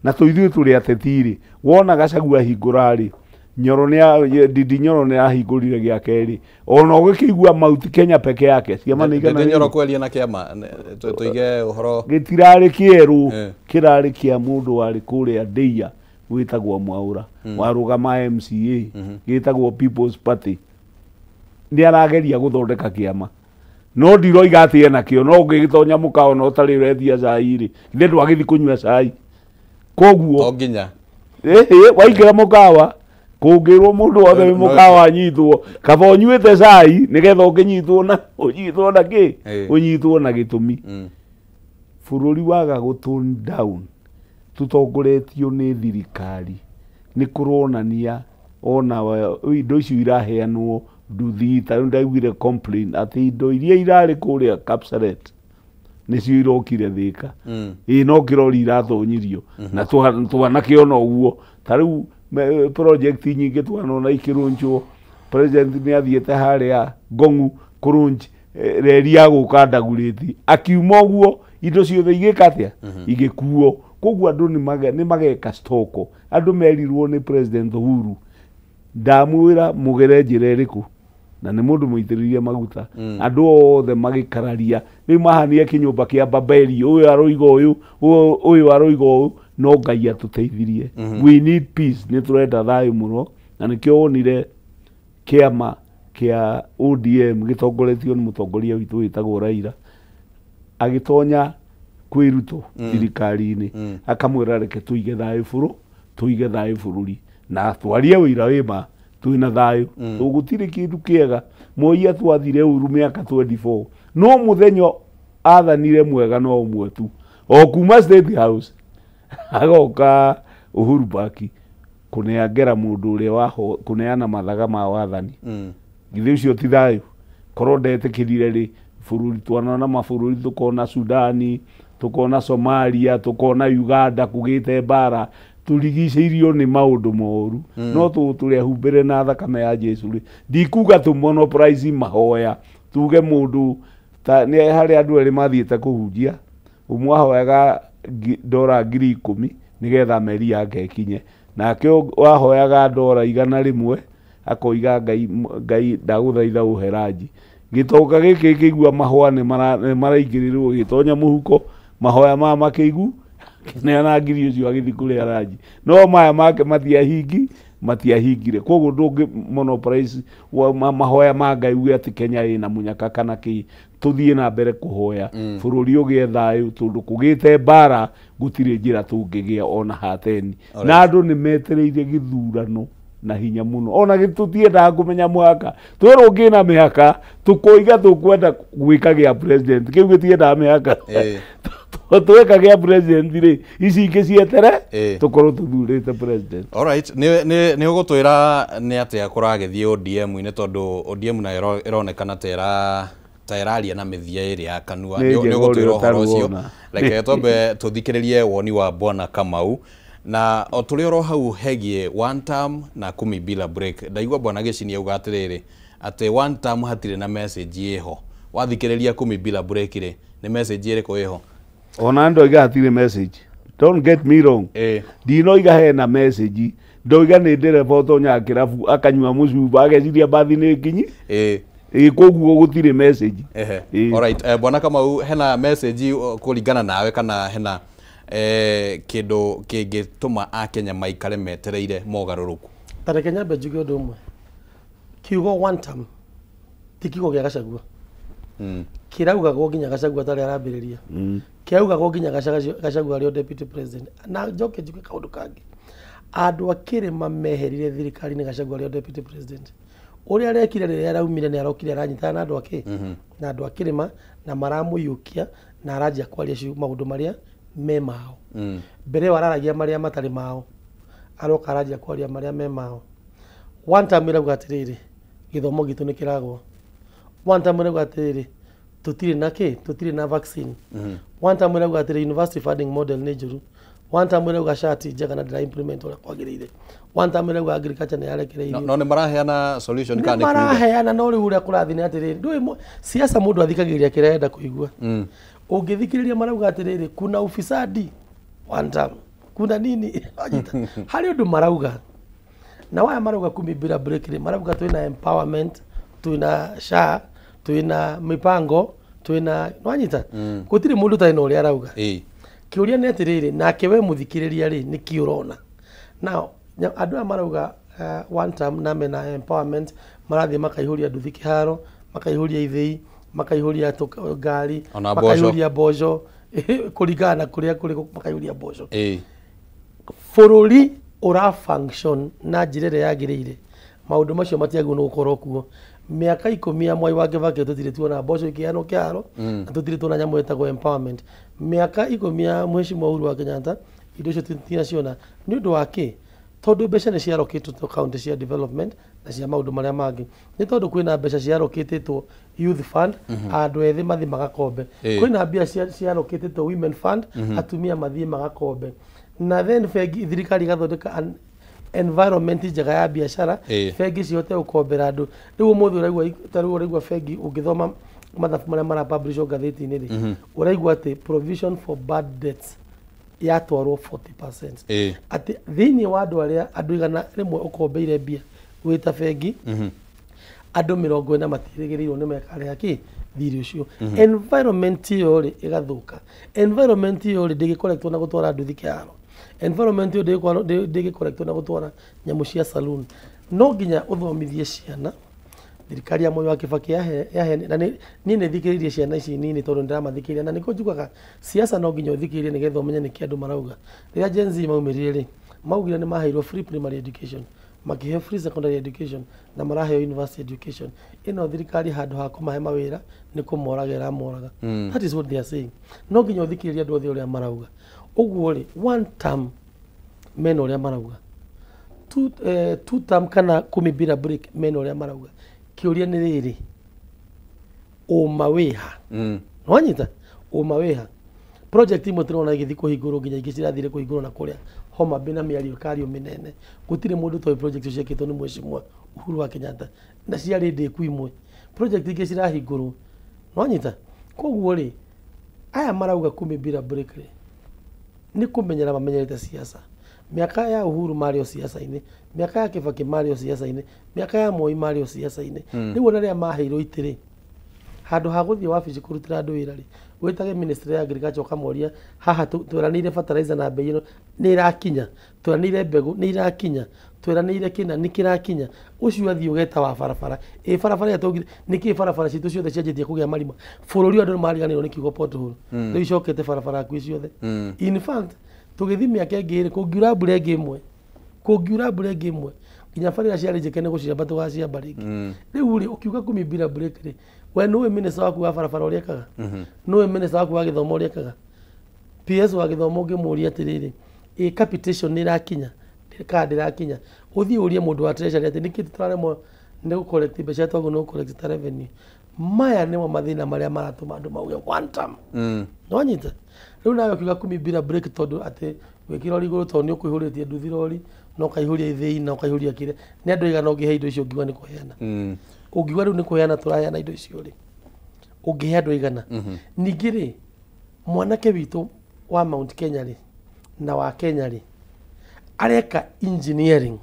Na tũithuĩ tũrĩ ateti rĩ, wona Gachagua ahingũra rĩ, Nyoro nĩ Ndindi Nyoro nĩ ahingũrire gĩake rĩ, ona ũgĩkĩigua Mount Kenya peke yake ciama nĩ igana. Ndindi Nyoro kwaria na kĩama tũige ũhoro gĩtirarĩ kĩerũ, kĩrarĩ kĩa mũndũ warĩ kũrĩa Ndeia wĩtagwo Mwaũra, warũgama MCA, gĩtagwo People's Party. Nĩ arageria gũthondeka kĩama, no ndiroiga atĩ ena kĩo, no ũngĩgĩtonya mũkawa na ũtarĩ ũretia cai rĩ, ithe ndwagĩthiĩ kũnyua cai. Koguo to nginya waingĩra mũkawa kũngĩrwo mũndũ wothe wĩ mũkawa anyitwo, kaba ũnyuĩte cai nĩgetha ũkĩnyitwo na ũnyitwo na kĩ, ũnyitwo na gĩtũmi. Bũrũri waga gũ tone down tũtongoretio nĩ thirikari nĩ kũronania ona indo icio iraheanwo nduthi. Ta rĩu ndaiguire complain atĩ indo iria irarĩ kũrĩa Kapseret nĩcio irokire Thĩka. Ĩĩ no kĩrori iratonyirio na twanakĩona ũguo. Ta rĩu project nyingĩ twanona ikĩrũnjwo, president nĩ athiĩte harĩa Ngong'u kũrũnj reri ya gũka Ndagurĩti, akiuma ũguo indo ciothe igĩka atĩa, igĩkuo. Koguo andũ nĩ mageka stoko. Andũ merirwo nĩ President Uhuru, ndamwĩra mũgere njĩra ĩrĩkũ, na nĩ mũndũ mũitĩrĩrie maguta. Andũ othe magĩkararia, rĩu mahania kĩnyũmba kĩa Babeli, ũyũ aroiga ũyũ, ũyũ aroiga ũyũ, No Ngai atũteithirie. We need peace, nĩ tũrenda thayũ mũno, na nĩkĩo wonire kĩama kĩa ODM gĩtongoretio nĩ mũtongoria witũ wĩtagwo Raila agĩtonya kwĩ Ruto thirikari-inĩ, akamwĩra reke tũige thayũ bũrũ, tũige thayũ bũrũri na twarie wĩira wĩma twĩna thayũ. Gũtirĩ kĩndũ kĩega. Moi atwathire ũru mĩaka 24, no mũthenya athanire mwega no ũmwe tu, o kuma State House agoka Uhuru Park kũneangera mũndũ ũrĩa waho kũneana mathaga ma wathani. Githĩ ũcio ti thayũ? Korwo ndetĩkĩrire rĩ, bũrũri twanona mabũrũri, tũkona Sudani, tũkona Somalia, tũkona Uganda kũgĩte mbara, tũrigicĩirio nĩ maũndũ moru. No tũrĩa humbĩre na thakame ya Jesu rĩ, ndikuga tũ monopolize mahoya, tuge mũndũ ta nĩ harĩ andũ erĩ mathiĩte kũhunjia, ũmwe ahoyaga ndora 10,000 nĩgetha meri yake ĩkinye, nake wahoyaga ndora 100 akoiga Ngai Ngai ndagũthaitha ũhe ranji. Gĩtonga gĩkĩ kĩigua mahoya nĩ maraingĩrĩrwo gĩtonya mũhuko, mahoya maya makĩigu kĩneana ngiri ũcio agĩthiĩ kũrĩa ranji, no maya make matiahingire. Koguo ndũngĩ monopolize mahoya ma Ngai uge atĩ Kenya ĩna mũnyaka kana kĩ. Tũthiĩ na mbere kũhoya bũrũri ũgĩe thayũ, tondũ kũgĩte mbara gũtirĩ njĩra tũngĩgĩa ona hateni. Na andũ nĩ metereire gĩthurano na hinya mũno, ona tũtiendaga kũmenya mũhaka, twĩrwo ngĩna mĩhaka tũkoiga tũkwenda gwĩka gĩa president, kĩu gĩtiendaga mĩhaka. Tweka gĩa president rĩ, ici ingĩ cietere tũkorwo tũthurĩte president. Alright, nĩ ũgũtwĩra nĩ atĩa kũragĩthiĩ ODM-inĩ, tondũ ODM nayo ĩronekana ta ĩraria na mĩthia ĩrĩ ya kanua. Nĩ ũgũtwĩra ũhoro ũcio. Reke twambe tũthikĩrĩrie woni wa Bwana Kamau. Na o tũrĩ oro hau hegie one term na kumi bila break, ndaigua Bwana Gĩcini auga atĩrĩrĩ atĩ one term hatirĩ na message ĩho. Wathikĩrĩria kumi bila break rĩ, nĩ message ĩrĩkũ ĩho? Ona ndoiga hatirĩ message, don't get me wrong. Ndinoiga hena message, ndoiga nĩ ndereba ũtonyaga kĩrabu akanyua mũcuba ageciria mbathi nĩ nginyi. Koguo gũtirĩ message. Alright, Bwana Kamau, hena message kũringana nawe kana hena kĩndũ kĩngĩtũma akenya maikare metereire mogarũrũku? Ta reke nyambe njuge ũndũ ũmwe, kiugo one term ti kiugo gĩa Gachagua. Kĩraugagwo nginya Gachagua tarĩ arambĩrĩria, kĩraugagwo nginya Gachagua arĩ o deputy president. Na njoke njuge kaũndũ kangĩ, andũ a kĩrĩma meherire thirikari-inĩ Gachagua arĩ o deputy president. Ũrĩa arekire rĩrĩa araumire nĩ arokire aranyitana na andũ a kĩ na andũ a kĩrĩma, na maramũiyũkia na aranjia kwaria maũndũ marĩa me mao. Mbere ĩyo araragia marĩa matarĩ mao, aroka aranjia kwaria marĩa me mao. One term ĩrauga atĩrĩrĩ, gĩthomo gitũ nĩ kĩragwa. One term ĩrauga atĩrĩrĩ, tũtirĩ na kĩ, tũtirĩ na vaccine. One term ĩrauga atĩrĩrĩ, university funding model nĩ njũru. One term ĩrauga SHA ti njega na ndĩra implement ũrĩa kwagĩrĩire. One term ĩrauga agriculture nĩ yarekereirio. No nĩ maraheana solution kana nĩ kuga? Maraheana, no rĩu ũrĩa kũrathiĩ nĩ atĩrĩrĩ, ndũĩ siasa mũndũ athikagĩrĩria kĩrĩa arenda kũigua. Ũngĩthikĩrĩria marauga atĩrĩrĩ, kuna ufisadi one term, kuna nini, harĩ ũndũ marauga. Na waya marauga kumi bila break rĩ, marauga twĩna empowerment, twĩna SHA, twĩna mipango, twĩna nwanyita. Gũtirĩ mũndũ ũtarĩ na ũrĩa arauga. Kĩũria nĩ atĩrĩrĩ, nake we mũthikĩrĩria rĩ, nĩkĩ ũrona? Now andũ aya marauga one term na mena empowerment, marathiĩ makaihũria nduthi kĩharo, makaihũria ithĩi, makaihũria ngari, makaihũria mboco, kũringana na kũrĩa kũrĩ makaihũria mboco. Bũrũri ũra function na njĩra ĩrĩa yagĩrĩire, maũndũ macio matiagĩrĩirwo nĩ gũkorwo kuo. Mĩaka 10 ya Mwai wa Kibaki tũtirĩ tuona mboco ikĩheanwo kĩharo, na tũtirĩ tuona nyamũ ĩtagwo empowerment. Mĩaka 10 ya Mheshimiwa Uhuru wa Kenyatta indo icio tinaciona. Nĩ ũndũ wa kĩ? Tondũ mbeca nĩ ciarokĩtwo county cia development na cia maũndũ marĩa mangĩ. Nĩ tondũ kwĩna mbeca ciarokĩtĩtwo youth fund, andũ ethĩ mathiĩ magakombe. Kwĩna mbia ciarokĩtĩtwo women fund, atumia mathiĩ magakombe. Na then bengi thirikari ĩgathondeka environment njega ya biacara, bengi cihote gũkombera andũ. Rĩu ũmũthĩ ũraigua ta rĩu ũraigua bengi ũngĩthoma mathabu marĩa marapublishwo ngathĩti-inĩ rĩ, ũraigua atĩ provision for bad debts yatwarwo 40%. Atĩ thĩinĩ wa andũ arĩa andũ 100 ũkombeire mbia wĩta bengi, andũ 40 matirĩgĩrĩirwo nĩ mekarĩha kĩ thirĩ ũcio. Environment ĩyo rĩ ĩgathũka. Environment ĩyo rĩ ndĩgĩkoretwo na gũtwara nduthi kĩharo. Environment ĩyo ndĩgĩkorektwo na gũtwara nyamũ cia saloon. No nginya ũthomithie ciana. Thirikari ya Moi wa Kibaki yahe na niĩ nĩ thikĩrĩirie ciana ici nini tondũ nĩndĩramathikĩrĩria, na nĩkĩo njugaga siasa no nginya ũthikĩrĩrie nĩgetha ũmenye nĩkĩ andũ marauga. Rĩrĩa Gen Z maumĩrire rĩ, maugire nĩ maheirwo free primary education, makĩheo free secondary education, na maraheo university education. Ĩno thirikari handũ ha kũmahe mawĩra nĩ kũmoraga ĩramoraga. That is what they are saying. No nginya ũthikĩrĩrie andũ othe ũrĩa marauga. Ũguo rĩ, one term mena ũrĩa marauga, two term kana kumi bila break mena ũrĩa marauga. Kĩũria nĩ rĩrĩ, ũma wĩha? Nĩwanyita? Ũma wĩha? Project imwe tũrona igĩthiĩ kũhingũrwo, nginya ingĩ cirathire kũhingũrwo na kũrĩa Homa Bay na mĩario ĩkario mĩnene. Gũtirĩ mũndũ toĩ project icio ciekĩtwo nĩ Mheshimiwa Uhuru wa Kenyatta, na ciarĩ ndĩku imwe. Project ingĩ cirahingũrwo, nĩwanyita? Koguo rĩ, aya marauga kumi bila break rĩ, nĩ kũmenyera mamenyerete siasa. Mĩaka ya Uhuru marĩ o siasa-inĩ, mĩaka ya Kibaki marĩ o siasa-inĩ, mĩaka ya Moi marĩ o siasa-inĩ. Rĩu ona rĩrĩa maheirwo itĩ rĩ, handũ ha gũthiĩ wabici kũrutĩra andũ wĩra rĩ, wĩtage ministry ya agriculture ũkamoria, haha tweranĩire fertilizer na bei ĩno, nĩ ĩrakinya? Tweranĩire mbegũ, nĩ irakinya? Tweranĩire kĩna, nĩ kĩrakinya? Ũcio athiĩ ũgeta wa barabara, ĩ barabara ĩrĩa twaugire nĩkĩ barabara citũ ciothe cianjĩtie kũgĩa marima? Bũrũri ũyũ andũ nĩ mariganĩrwo nĩ kiugo pothole. Rĩu icokete barabara hakuhĩ ciothe. In fact, tũgĩthiĩ mĩaka ĩngĩ rĩ, kũngiura mbura ĩngĩ ĩmwe, kũngiura mbura ĩngĩ ĩmwe, nginya bara iria ciarĩ njeke nĩ gũciamba tũgaciamba rĩngĩ. Rĩu rĩ, ũkiuga kumi bila break rĩ, we nĩũĩ minister waku wa barabara ũrĩa ekaga? Nĩũĩ minister waku wa gĩthomo ũrĩa ekaga? PS wa gĩthomo ũngĩmũria atĩrĩrĩ, ĩ capitation nĩ ĩrakinya kana ndĩrakinya? Ũthiĩ ũrie mũndũ wa treasury atĩ nĩkĩ tũraremwo nĩ gũ collect mbeca twagwo nĩ gũ collect ta revenue. Maya nĩmo mathĩna marĩa maratũma andũ mauge one term. Nĩwanyita? Rĩu nawe ũkiuga kumi bila break, tondũ atĩ wĩkĩra rori igũrũ, tondũ nĩ ũkũihũrĩtie nduthi rori na ũkaihũria ithĩi na ũkaihũria kĩrĩa, nĩ andũ aigana ũngĩhe indo icio ũngiuga nĩ kũheana? Ũngiuga rĩu nĩ kũheana tũraheana indo icio rĩ, ũngĩhe andũ aigana? Ningĩ rĩ, mwanake witũ wa Mount Kenya rĩ, na wa Kenya rĩ, areka engineering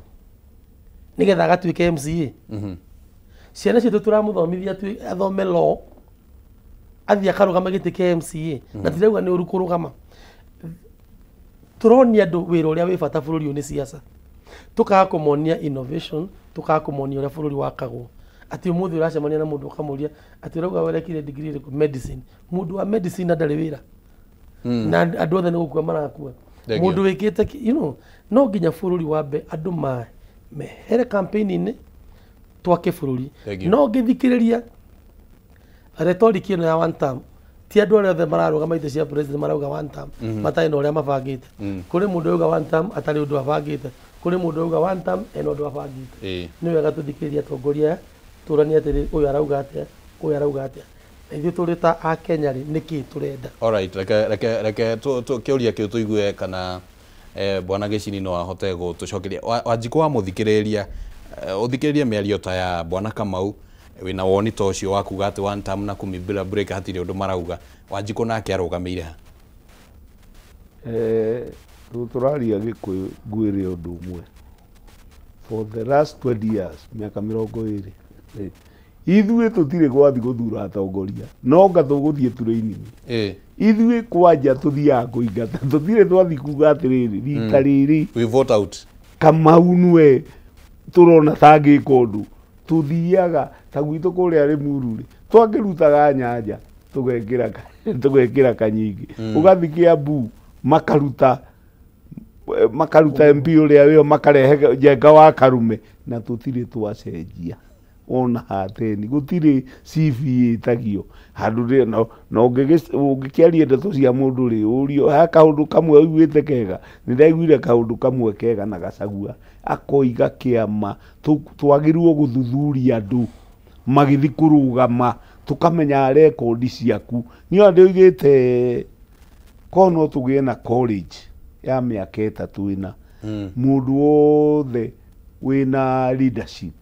nĩgetha agatuĩke MCA. Ciana citũ tũramũthomithia athome law, athiĩ akarũgama gĩtĩ kĩa MCA. Na tirauga nĩ ũru kũrũgama. Tũronia andũ wĩra ũrĩa wĩ bata bũrũri ũyũ nĩ siasa, tukaga kũmonia innovation, tukaga kũmonia ũrĩa bũrũri wakagwo. Atĩ ũmũthĩ ũracemania na mũndũ ũkamũria atĩ ũrauga werekire degree ĩrĩkũ? Medicine. Mũndũ wa medicine ndarĩ wĩra, na andũ othe nĩ gũkua marakua. Thank you. Mũndũ wĩkĩte no nginya bũrũri wambe andũ mehere campaign-inĩ, twake bũrũri. Thank you. No ngĩthikĩrĩria rhetoric ĩno ya one term, ti andũ arĩa othe mararũgama itĩ cia president marauga one term matarĩ na ũrĩa mabangĩte. Kũrĩ mũndũ ũrauga one term atarĩ ũndũ abangĩte, kũrĩ mũndũ ũrauga one term ena ũndũ abangĩte. Nĩ wega tũthikĩrĩrie atongoria aya, tũranie atĩrĩ, ũyũ arauga atĩa, ũyũ arauga atĩa, na ithuĩ tũrĩ ta akenya rĩ, nĩkĩ tũrenda? Alright, reke kĩũria kĩu tũigue kana bwana Gĩcini no ahote gũtũcokeria. Wanjikũ wa mũthikĩrĩria, ũthikĩrĩrie mĩario ta ya bwana Kamau wĩna woni ta ũcio wa kuga atĩ one term na kumi bila break hatirĩ ũndũ marauga. Wanjikũ nake arũgamĩire ha? Tũraria Gĩkũyũ, ngwĩre ũndũ ũmwe. For the last 20 years, mĩaka 20, ithuĩ tũtirĩ gwathi gũthura atongoria, no nga tũgũthiĩ training. Ithuĩ kwanja tũthiaga kũingata, tũtirĩ twathi kuga atĩrĩrĩ, rita rĩrĩ We vote out. Kamau nĩwe tũrona tangĩka ũndũ. Tũthiaga ta gwitũ kũrĩa Rĩmuru rĩ, twangĩrutaga nyanja tũgekĩra kanyingĩ. Ũgathiĩ Kĩambu makaruta MP ũrĩa wĩho, makarehe Njenga wa Karume, na tũtirĩ twacenjia ona hateni. Gũtirĩ CV ĩtagio handũ rĩ, no ũngĩkĩaria ndeto cia mũndũ rĩ, ũrio ha kaũndũ kamwe ũiguĩte kega. Nĩ ndaiguire kaũndũ kamwe kega na Gachagua akoiga kĩama twagĩrĩirwo gũthuthuria andũ magĩthiĩ kũrũgama, tũkamenya rekondi ciaku. Niĩ ona ndĩoigĩte korwo no tũgĩe na college ya mĩaka 3 ĩna, mũndũ wothe wĩna leadership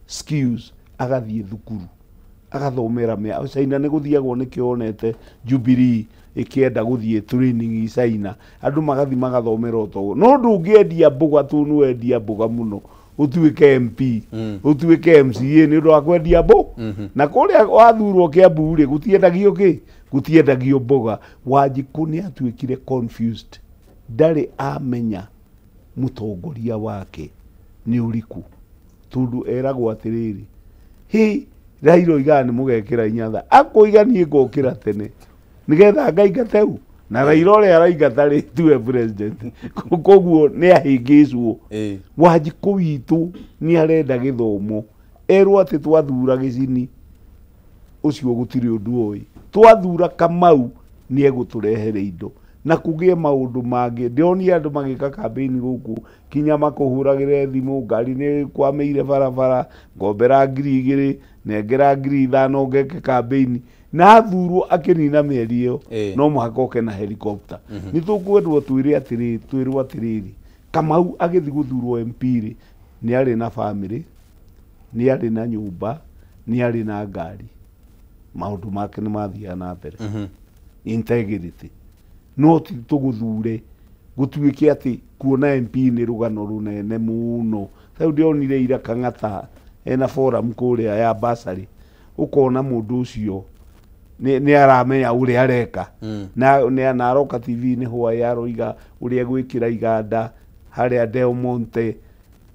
skills agathiĩ thukuru agathomera mĩa China. Nĩ gũthiagwo, nĩkĩo wonete Jubilee ĩkĩenda gũthiĩ training China, andũ magathiĩ magathomera ũtongo. No ndũngĩendia mboga tu, nĩwendia mboga mũno ũtuĩke MP, ũtuĩke MCA nĩ ũndũ wa kwendia mbo. Na kũrĩa wathurwo Kĩambu rĩ, gũtiendagio kĩ, gũtiendagio mboga. Wanjikũ nĩ atuĩkire confused. Ndarĩ amenya mũtongoria wake nĩ ũrĩkũ, tondũ eragwo atĩrĩrĩ, hi Raila oigaga nĩ mũgekĩra inyatha, akoiga niĩ ngokĩra tene nĩgetha ngaingate u, na Raila ũrĩa araingata rĩ tiwe president, koguo nĩ ahĩngĩcwo. Wanjikũ witũ nĩ arenda gĩthomo, erwo atĩ twathura Gĩcini ũcio gũtirĩ ũndũ oĩ, twathura Kamau nĩ egũtũrehere indo na kũgĩe maũndũ mangĩ. Ndĩronire andũ magĩka kambĩini gũkũ kinya makũhũragĩre thimũ, ngari nĩ kwamĩire barabara, ngombera 2,000, nengera 5,000 ngeke kambĩini, na athurwo akĩnina mĩeri ĩyo no mũhaka oke na helicopter. Nĩ tũkwendwo twĩre atĩrĩrĩ, twĩrwo atĩrĩrĩ, Kamau agĩthiĩ gũthurwo MP rĩ, nĩ arĩ na bamĩrĩ, nĩ arĩ na nyũmba, nĩ arĩ na ngari, maũndũ make nĩ mathiaga na mbere. Integrity no ti tũgũthure gũtuĩke atĩ kuona MP nĩ rũgano rũnene mũno. Rĩu ndĩronire ira Kang'ata ena forum kũrĩa ya bursary, ũkona mũndũ ũcio nĩ aramenya ũrĩa areka, na aroka TV-inĩ hwaĩ aroiga ũrĩa gwĩkĩra iganda harĩa Del Monte,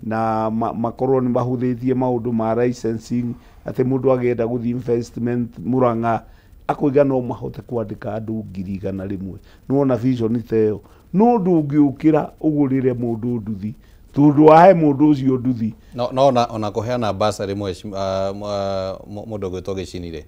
na makorwo nĩ mahũthĩtie maũndũ ma licensing, atĩ mũndũ agĩenda gũthiĩ investment Murang'a akoiga no mahote kwandĩka andũ 100,000. Nĩwona vision ta ĩyo, no ndũngĩũkĩra ũgũrĩre mũndũ nduthi, tondũ wahe mũndũ ũcio nduthi no ona kũheana bursary mũndũ ũgwĩtwo Gĩcini rĩ,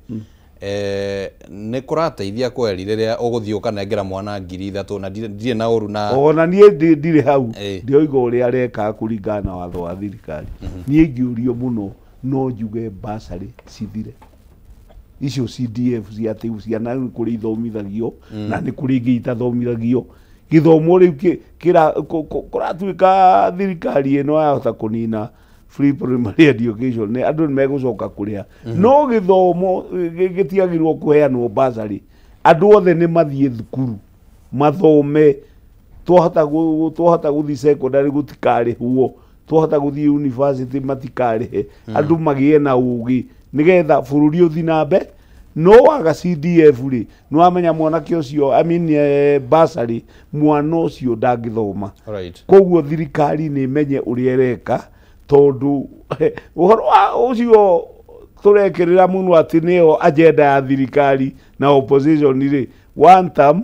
nĩ kũrateithia kweri rĩrĩa ũgũthiĩ ũkanengera mwana 3,000 na ndirĩ na ũru na ona niĩ ndirĩ hau, ndioiga ũrĩa areka kũringana na watho wa thirikari. Niĩ ingĩũrio mũno no njuge bursary cithire icio CDF cia atĩ ciana nĩ kũrĩ ithomithagio na nĩ kũrĩ ingĩ itathomithagio. Gĩthomo rĩu kũratuĩka thirikari ĩno yahota kũnina free primary education, nĩ andũ nĩ megũcoka kũrĩha, no gĩthomo gĩtiagĩrĩirwo kũheanwo bursary. Andũ othe nĩ mathiĩ thukuru mathome, twahota gũthiĩ secondary gũtikarĩhwo, twahota gũthiĩ university matikarĩhe, andũ magĩe na ũgĩ nĩgetha bũrũri ũthiĩ na mbere. No waga CDF rĩ, nĩ wamenya mwanake ũcio, I mean bursary, mwana ũcio ndangĩthoma. Koguo thirikari nĩ ĩmenye ũrĩa ĩreka, tondũ ũhoro ũcio tũrekĩrĩra mũno atĩ nĩyo agenda ya thirikari na opposition rĩ, one term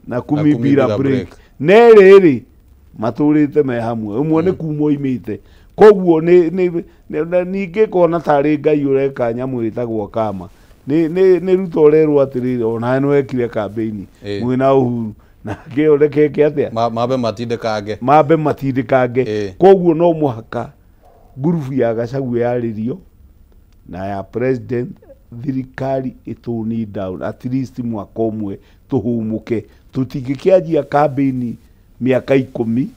na kumi bila break, nerĩ rĩ matũrĩte me hamwe, ũmwe nĩ kuma oimĩte. Koguo ningĩ kona tarĩ Ngai ũreka nyamũ ĩtagwo kama, nĩ Ruto ũrerwo atĩrĩrĩ, onawe nĩ wekire kambĩini mwĩna Uhuru, nake onekeke atĩa, mambe matindĩkange, mambe matindĩkange. Koguo no mũhaka ngurubu ya Gachagua yarĩrio na ya president, thirikari ĩtũni down at least mwaka ũmwe tũhũmũke, tũtingĩkĩanjia kambĩini mĩaka 10.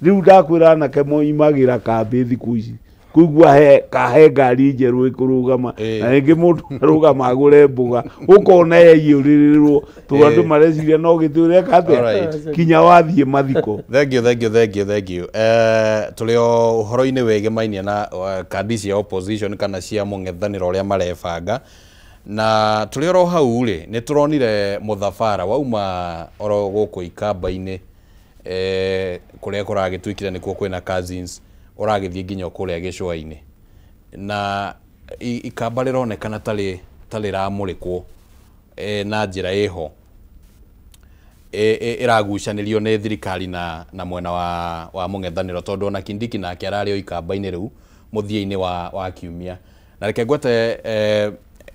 Rĩu ndakwĩra anake moimagĩra kambĩ thikũ ici kũigua kahe ngari njerũ ĩkũrũgama, na rĩngĩ mũndũ arũgama agũre mboga, ũkona yaiyũrĩrĩrwo, tondũ andũ mareciria no gĩtĩ ũreka atĩa kinya wathiĩ mathiko. Thank you, thank you, thank you, thank you. Tũrĩ o ũhoro-inĩ wĩgĩmainie na kandi cia opposition kana cia mũng'ethanĩro ũrĩa marebanga, na tũrĩ oro hau rĩ, nĩ tũronire mũthabara wauma oro gũkũ Ikamba-inĩ, kũrĩa kũragĩtuĩkire nĩkuo kwĩna cousins, ũragĩthiĩ nginya kũrĩa gĩcũa-inĩ, na Ikamba rĩronekana ta rĩramũrĩkwo na njĩra ĩho ĩragucanĩrio nĩ thirikari na mwena wa mũng'ethanĩro, tondũ ona Kindiki nake ararĩ o Ikamba-inĩ rĩu mũthia-inĩ wa kiumia. Na reke ngwete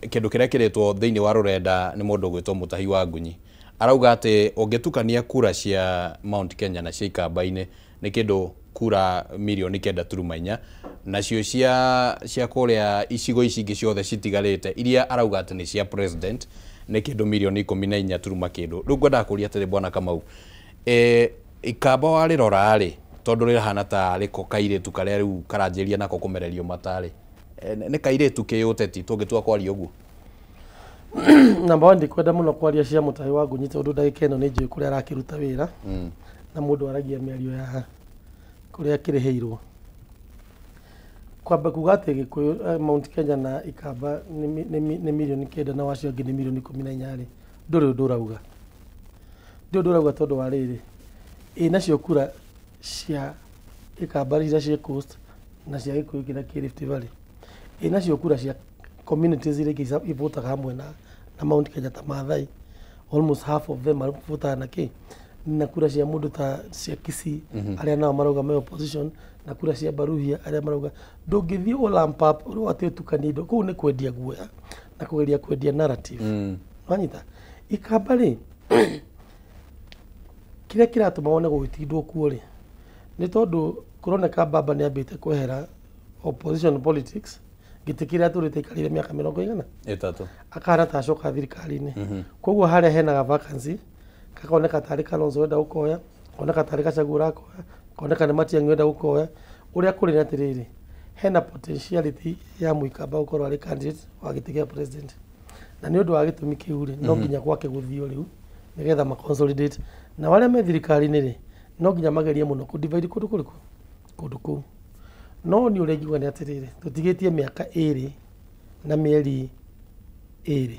kĩndũ kĩrĩa kĩrĩtwo thĩinĩ wa rũrenda nĩ mũndũ ũgwĩtwo Mũtahi wa Ngunyi, arauga atĩ ũngĩtukania kura cia Mount Kenya na cia Ikamba-inĩ nĩ kĩndũ kura 9.4 milioni, nacio cia kũrĩa icigo ici ingĩ ciothe citigarĩte iria arauga atĩ nĩ cia president nĩ kĩndũ 14 milioni turuma kĩndũ. Rĩu ngwendaga kũria atĩrĩ bwana Kamau, Ikamba warĩrora rĩ, tondũ rĩhana ta rĩko kairĩtu karĩa rĩu karanjĩria nako kũmererio mata rĩ, nĩ kairĩtu kĩũteti tũngĩtua kwaria ũguo? Namba one, ndikwenda mũno kwaria cia Mũtahi wa Ngunyi tondũ ndagĩka ĩno nĩ njũĩ kũrĩa arakĩruta wĩra, na mũndũ aragia mĩario ya kũrĩa akĩrĩhĩirwo. Kwamba kuga atĩ Gĩkũyũ Mount Kenya na Ikamba nĩ 9 milioni na wacio angĩ nĩ 14 milioni rĩ, ndũrĩ ũndũ ũrauga, ndũrĩ ũndũ ũrauga tondũ wa rĩrĩ, Ĩnacio kura cia Ikamba iria ciĩ coast na cia Gĩkũyũ kĩrĩa kĩ Rift Valley. Ĩnacio kura cia communities iria ingĩ ivotaga hamwe na Mount Kenya ta Maathai, almost half of them mavotaga na kĩ, na kura cia mũndũ ta cia Kisii arĩa nao marauga me opposition, na kura cia Baruhia arĩa marauga. Ndũngĩthiĩ ũ lump up rĩu atĩ ũtukanie indo kũu, nĩ kwendia guoya na kũgeria kwendia narrative. Wanyita Ikamba rĩ, kĩrĩa kĩratũma wone gũgĩtindwo kuo rĩ, nĩ tondũ kũroneka baba nĩ ambĩte kwehera opposition politics, gĩtĩ kĩrĩa atũrĩte aikarĩire mĩaka mĩrongo igana 30. Akahana ta acoka thirikari-inĩ. Koguo harĩa hena vacancy kakoneka tarĩ Kalonzo wenda gũkoya, koneka tarĩ Gachagua ũrakoya, koneka nĩ Matiang'i wenda gũkoya. Ũrĩa kũrĩ nĩ atĩrĩrĩ, hena potentiality ya Mũikamba gũkorwo arĩ candidate wa gĩtĩ kĩa president, na nĩ ũndũ wa gĩtũmi kĩu rĩ, no nginya gwake gũthio rĩu nĩgetha ma consolidate na arĩa me thirikari-inĩ rĩ, no nginya magerie mũno kũ divide kũndũ kũrĩkũ, kũndũ kũu. No niĩ ũrĩa ingiuga nĩ atĩrĩrĩ, tũtigĩtie mĩaka 2 na mĩeri 2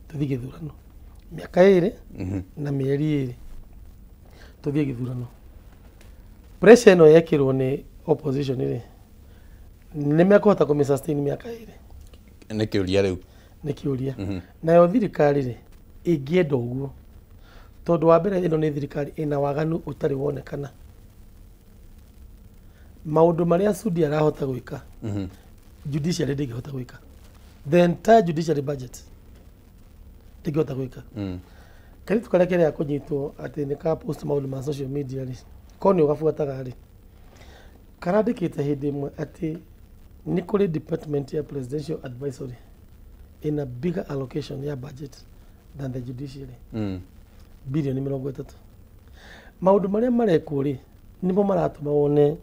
tũthiĩ gĩthurano, mĩaka 2 na mĩeri 2 tũthiĩ gĩthurano. Pressure ĩno yekĩrwo nĩ opposition rĩ, nĩ mekũhota kũmĩ sustain mĩaka 2? Nĩ kĩũria rĩu. Nĩ kĩũria. Nayo thirikari rĩ, ĩngĩenda ũguo, tondũ wa mbere ĩno nĩ thirikari ĩna waganu ũtarĩ wonekana. Maũndũ marĩa Sudi arahota gwĩka, judiciary ndĩngĩhota gwĩka. The entire judiciary budget ndĩngĩhota gwĩka. Kairĩtu karĩa kĩrĩa kũnyitwo atĩ nĩ ka post maũndũ ma social media rĩ, ko nĩ ũgabuataga rĩ, karandĩkĩte hĩndĩ ĩmwe atĩ nĩ kũrĩ department ya presidential advisory in a bigger allocation ya budget than the judiciary, bilioni 30. Maũndũ marĩa marekwo rĩ, nĩmo maratũma wone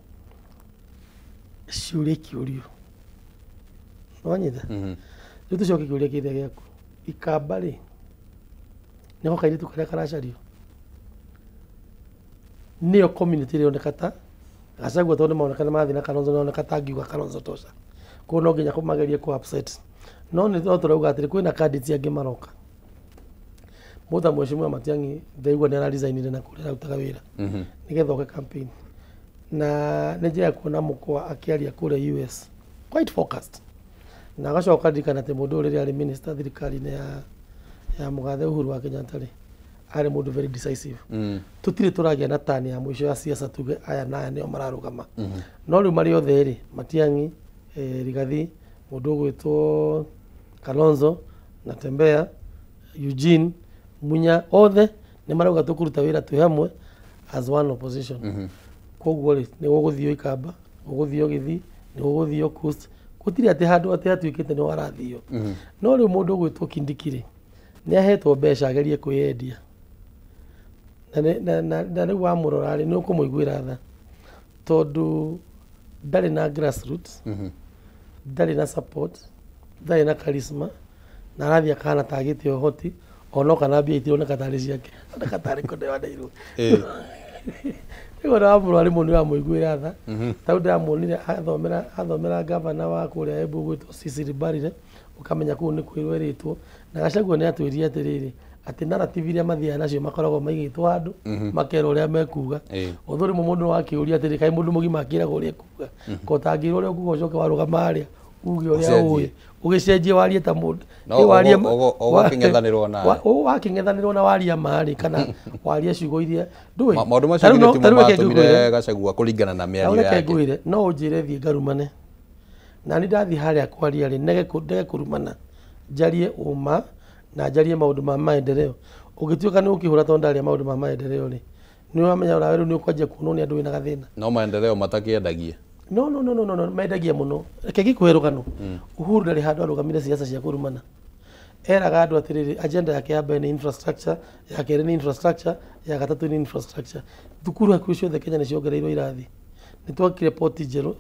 ciũria ikĩũrio. Wanyita? Rĩu tũcoke kĩũria kĩrĩa gĩaku. Ikamba rĩ, nĩho kairĩtu karĩa karacario, nĩyo community ĩroneka ta Gachagua, tondũ nĩmaroneka nĩ marathiĩ na Kalonzo, nĩmaroneka ta ngiuga Kalonzo tosha, koguo no nginya kũmagerie kũ upset. No nĩ no tũrauga atĩrĩ, kwĩna candidates angĩ maroka. Mũta Mheshimiwa Matiang'i ndaigua nĩ araresignire na kũrĩa ararutaga wĩra nĩgetha oke campaign, na nĩ njĩra ya kuona mũkwa akĩaria kũrĩa US quite focused, na agacoka ririkana atĩ mũndũ ũyũ rĩrĩa arĩ minister thirikari-inĩ ya mũgathe Uhuru wa Kenyatta rĩ, arĩ mũndũ very decisive. Tũtirĩ tũragĩa na tani ya mũico ya siasa tuge aya na aya nĩo mararũgama. No rĩu marĩ othe rĩ, Matiang'i, Rigathi, mũndũ ũgwĩtwo Kalonzo, Natembeya, Eugene Munya, othe nĩ marauga tũkũruta wĩra twĩ hamwe as one opposition. Koguo rĩ, nĩ gũgũthio Ikamba, gũgũthio Gĩthii, nĩ gũgũthio Coast, gũtirĩ atĩ handũ atĩ hatuĩkĩte nĩ warathio. No rĩu mũndũ ũgwĩtwo Kindiki rĩ, nĩ ahetwo mbeca agerie kwĩyendia, na rĩu wamũrora rĩ, nĩ ũkũmũiguĩra tha, tondũ ndarĩ na grassroots, ndarĩ na support, ndarĩ na charisma, na arathiĩ akahana ta agĩte ũhoti ona kana mbia itironeka tarĩ ciake, oneka tarĩ kũneanĩirwo. Rĩu ona wamũrora rĩmwe nĩ ũramũiguĩra tha. Tarĩu ndĩramuonire athomera gavana wa kũrĩa Embu gwĩtwo Cecily Mbarire, ũkamenya kũu nĩ kwĩrwo ĩrĩtwo. Na Gachagua nĩ atwĩrire atĩrĩrĩ, atĩ narrative iria mathiaga nacio makoragwo maigĩtwo handũ, makerwo ũrĩa mekuga. Ũthũ rĩmwe mũndũ no akĩũria atĩrĩ, kaĩ mũndũ mũgima akĩragwo ũrĩa ekuga? Ko ũtangĩrwo ũrĩa ũkuga ũcoke warũgama harĩa uge ũrĩa ũĩ, ũgĩcenjie warie ta mũndũ. No ũgakĩng'ethanĩrwo nawe. Wakĩng'ethanĩrwo na waria marĩ kana waria ciugo iria ndũĩ. Maũndũ macio githĩ timo matũmire Gachagua kũringana na mĩario yake. Reke ngwĩre, no ũnjĩre thiĩ ngarumane, na nĩ ndathiĩ harĩa kwaria rĩ, ndege kũrumana, njarie ũma na njarie maũndũ ma maendeleo. Ũngĩtuĩka nĩ ũkĩhũra tondũ ndaria maũndũ ma maendeleo rĩ, nĩ wamenya ũrawe rĩu nĩ ũkwanjia kuonwo nĩ andũ wĩna gathĩna. No maendeleo matakĩendagia. No no no no no, mendagia mũno. Reke ngĩkũhe rũgano. Uhuru ndarĩ handũ arũgamire siasa cia kũrumana. Eraga andũ atĩrĩrĩ, agenda yake ya mbere nĩ infrastructure, ya kerĩ nĩ infrastructure, ya gatatũ nĩ infrastructure. Thukuru hakuhĩ ciothe Kenya nĩ ciongereirwo irathi. Nĩ twakire poti njerũ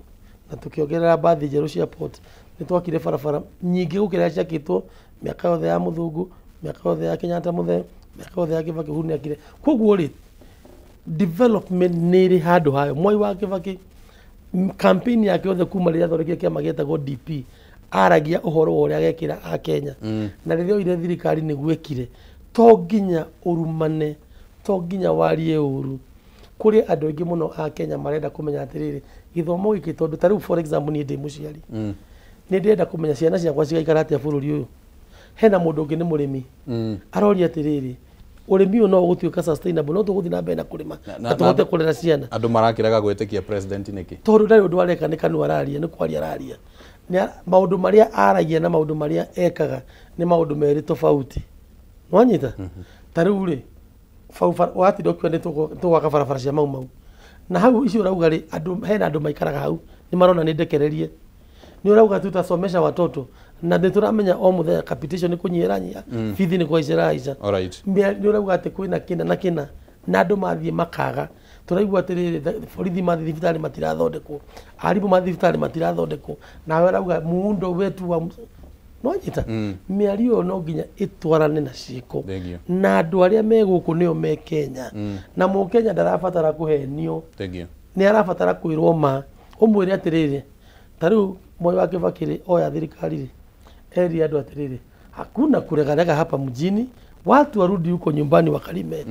na tũkĩongerera mbathi njerũ cia port. Nĩ twakire barabara nyingĩ gũkĩra ciakĩtwo mĩaka yothe ya mũthũngũ, mĩaka yothe ya Kenyatta mũthee, mĩaka yothe ya Kibaki. Uhuru nĩ akire. Koguo rĩ, development nĩ ĩrĩ handũ hayo. Mwai wa Kibaki campaign yake yothe kuma rĩrĩa athondekire kĩama gĩetagwo DP, aragia ũhoro wa ũrĩa agekĩra a Kenya. Na rĩrĩa oire thirikari nĩguo ekire. To nginya ũrumane, to nginya warie ũru. Kũrĩ andũ aingĩ mũno a Kenya marenda kũmenya atĩrĩrĩ, gĩthomo gĩkĩ, tondũ ta rĩu for example niĩ ndĩ mũciari, nĩ ndĩrenda kũmenya ciana ciakwa cigaikara atĩa bũrũri ũyũ. Hena mũndũ ũngĩ nĩ mũrĩmi, aroria atĩrĩrĩ, ũrĩmi ũyũ no ũgũtuĩka sustainable, no tũgũthiĩ na mbere na kũrĩma na tũhote kũrera ciana? Andũ marakĩrega gwĩtĩkia president nĩkĩ? Tondũ ndarĩ ũndũ areka, nĩ kanua araria, nĩ kwaria araria. Maũndũ marĩa aragia na maũndũ marĩa ekaga nĩ maũndũ merĩ tofauti. Nĩwanyita? Ta rĩu rĩ, watinda ũkiuga nĩ tũgwaka barabara cia Mau Mau, na hau icio ũrauga rĩ, andũ hena andũ maikaraga hau nĩ marona nĩ ndekererie. Nĩ ũrauga tutasomesha watoto, na nĩ tũramenya o mũthenya capitation nĩ kũnyiha ĩranyiha, bithi nĩ kũhaica ĩrahaica. Nĩ ũrauga atĩ kwĩna kĩna na kĩna, na andũ mathiĩ makaga. Tũraigua atĩrĩrĩ, borithi mathiĩ thibitarĩ matirathondekwo, arimũ mathiĩ thibitarĩ matirathondekwo, nawe ũrauga muundo wetu wa nĩwanyita? Mĩario ĩyo no nginya ĩtwarane na ciĩko, na andũ arĩa me gũkũ nĩo me Kenya, na mũkenya ndarabatara kũhenio, nĩ arabatara kwĩrwo ma. Ũmwĩre atĩrĩrĩ, ta rĩu Mwai wa Kibaki rĩ, oya thirikari rĩ, erire andũ atĩrĩrĩ, hakuna kuregarega hapa mjini, watu warudi huko nyumbani wakalime,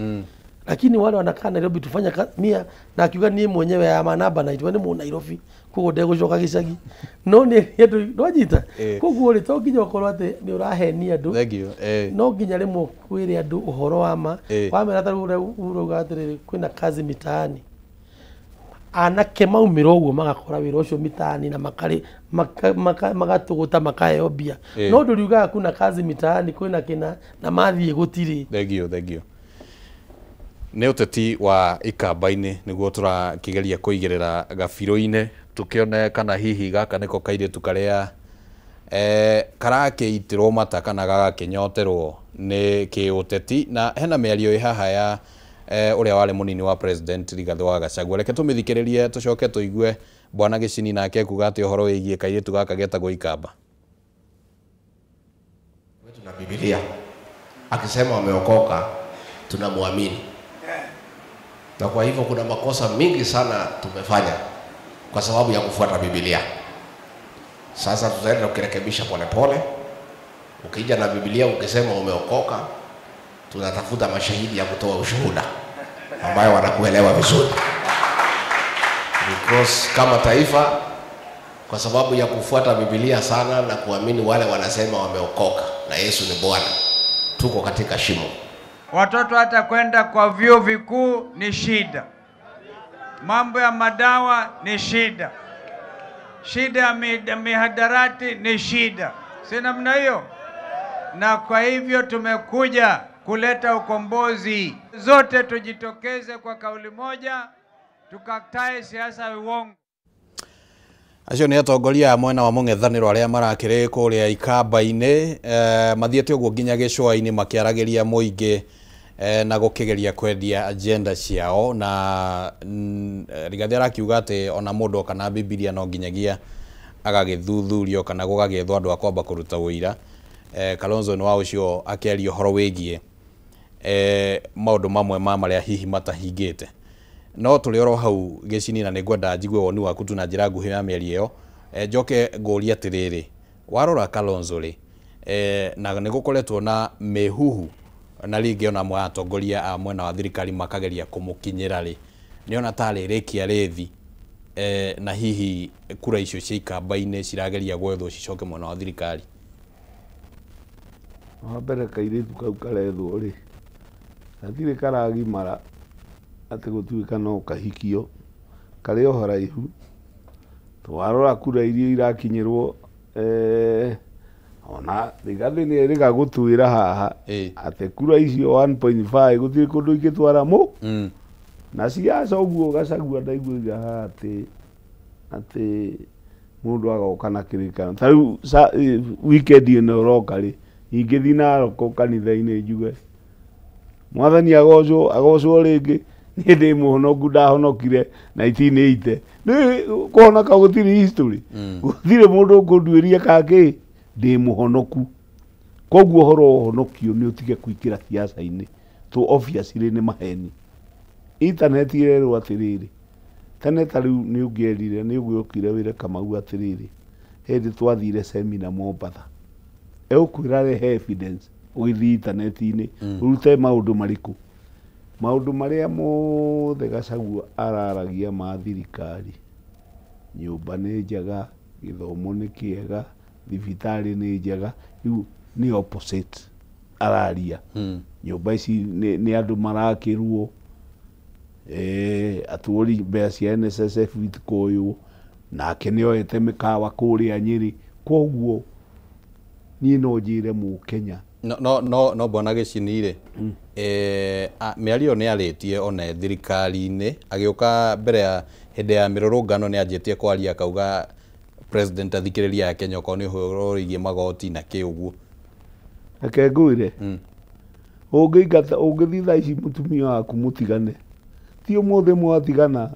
lakini wale wanakaa Nairobi tufanya mia, na akiuga niĩ mwenyewe ya manaba na itwe nĩ mu Nairobi, koguo ndegũcoka gĩcagi, no nĩ andũ nwanyita. Koguo rĩ, to nginya ũkorwo atĩ nĩ ũrahenia andũ, no nginya rĩmwe kwĩre andũ ũhoro wa ma. Wamera ta rĩu ũrĩa ũrauga atĩrĩrĩ, kwĩna kazi mitaani, anake maumĩra ũguo magakora wĩra ũcio mitaani na makarĩ magatũgũta makaheo mbia, no ndũriugaga kuna kazi mitaani, kwĩna kĩna na mathiĩ gũtirĩ. Thank you. Nĩ ũteti wa ikamba-inĩ nĩguo tũrakĩgeria kũigĩrĩra gabirũ-inĩ, tũkĩone kana hihi gaka nĩko kairĩtu karĩa karakĩitĩrwo mata kana gagakĩnyoterwo nĩ kĩũteti. Na hena mĩario ĩ haha ya ũrĩa warĩ mũnini wa president Rigathĩ wa Gachagua. Reke tũmĩthikĩrĩrie tũcoke tũigue bwana Gĩcini nake ekuga atĩ ũhoro wĩgiĩ kairĩtu gaka getagwo Ikamba. Wetu na Biblia akisema wameokoka tunamwamini, na kwa hivyo kuna makosa mingi sana tumefanya kwa sababu ya kufuata Biblia. Sasa tutaenda kurekebisha polepole. Ukija na Biblia ukisema umeokoka, tunatafuta mashahidi ya kutoa ushuhuda ambayo wanakuelewa vizuri. Because kama taifa, kwa sababu ya kufuata Biblia sana na kuamini wale wanasema wameokoka na Yesu ni Bwana, tuko katika shimo. Watoto hata kwenda kwa vyuo vikuu ni shida, mambo ya madawa ni shida, shida ya mihadarati ni shida, si namna hiyo? Na kwa hivyo tumekuja kuleta ukombozi. Zote tujitokeze kwa kauli moja, tukatae siasa ya uongo. Acio nĩ atongoria a mwena wa mũng'ethanĩro arĩa marakĩrĩ kũrĩa Ikamba-inĩ, mathiĩte ũguo nginya gĩcũa-inĩ makĩaragĩria mũingĩ na gũkĩgeria kwendia agenda ciao. Na Rigathĩ arakiuga atĩ ona mũndũ oka na Bibilia no nginyagia agagĩthuthurio kana gũgagĩethwo andũ a kwamba kũruta ũira. Kalonzo nĩ wa ũcio akĩaria ũhoro wĩgiĩ maũndũ mamwe ma marĩa hihi matahingĩte. No tũrĩ oro hau Gĩcini, na nĩngwenda njigue woni waku tu na njĩra nguhĩ ya mĩario ĩyo. Njoke ngũrie atĩrĩrĩ, warora Kalonzo rĩ, na nĩ gũkoretwo na mĩhuhu na rĩngĩ ona amwe a atongoria a mwena wa thirikari makageria kũmũkinyĩra rĩ, nĩona tarĩ rĩkia rĩthi, na hihi kura icio cia Ikamba-inĩ cirageria gwethwo cicoke mwena wa thirikari? Wa mbere kairĩtu kau karethwo rĩ, gatirĩ karagimara atĩ gũtuĩka no kahikio, karĩ o haraihu. Twarora kura iria irakinyĩrwo, ona Rigathĩ nĩ erĩga gũtwĩra haha atĩ kura icio 1.5 gũtirĩ kũndũ ingĩtwara mũ. Na siasa ũguo Gachagua ndaiguaga haha atĩ mũndũ agoka na kĩrĩkanĩro. Ta rĩu weekend ĩno ĩroka rĩ, ingĩthiĩ Narok kanitha-inĩ njuge Mwathani agocwo, agocwo rĩngĩ, niĩ ndĩ mũhonoku, ndahonokire 1980. Nĩ kũhonoka gũtirĩ history, gũtirĩ mũndũ ũkũnduĩria kakĩ ndĩ mũhonoku. Koguo ũhoro wa ũhonokio nĩ ũtige kũingĩra siasa-inĩ, to obviously nĩ maheni. Internet ĩrerwo atĩrĩrĩ, tene ta rĩu nĩ ũngĩerire, nĩ ũgĩokire wĩre Kamau atĩrĩrĩ, hĩndĩ twathire seminar Mombatha, egũkwĩra rehe evidence, ũgĩthiĩ intaneti-inĩ ũrute maũndũ marĩkũ. Maũndũ marĩa mothe Gachagua araragia ma thirikari, nyũmba nĩ njega, gĩthomo nĩ kĩega, thibitarĩ nĩ njega, rĩu nĩ opposite araria. Nyũmba ici nĩ andũ marakĩrwo, atũri mbeca cia NSSF itikoywo, nake nĩ oete mĩkawa kũrĩa Nyĩrĩ. Koguo niĩ no njĩre Mũkenya No bwana Gĩchini rĩ, mĩario nĩ arĩtie ona thirikari-inĩ agĩũka mbere ya hĩndĩ ya mĩrũrũngano nĩ anjĩtie kwaria akauga president athikĩrĩria ya Kenya okorwo nĩ ũhoro wĩgiĩ magoti na kĩ ũguo. Reke ngwĩre, ũngĩingata ũngĩthiĩ thaa ici mũtumia waku mũtigane, ti ũmũthĩ mwatigana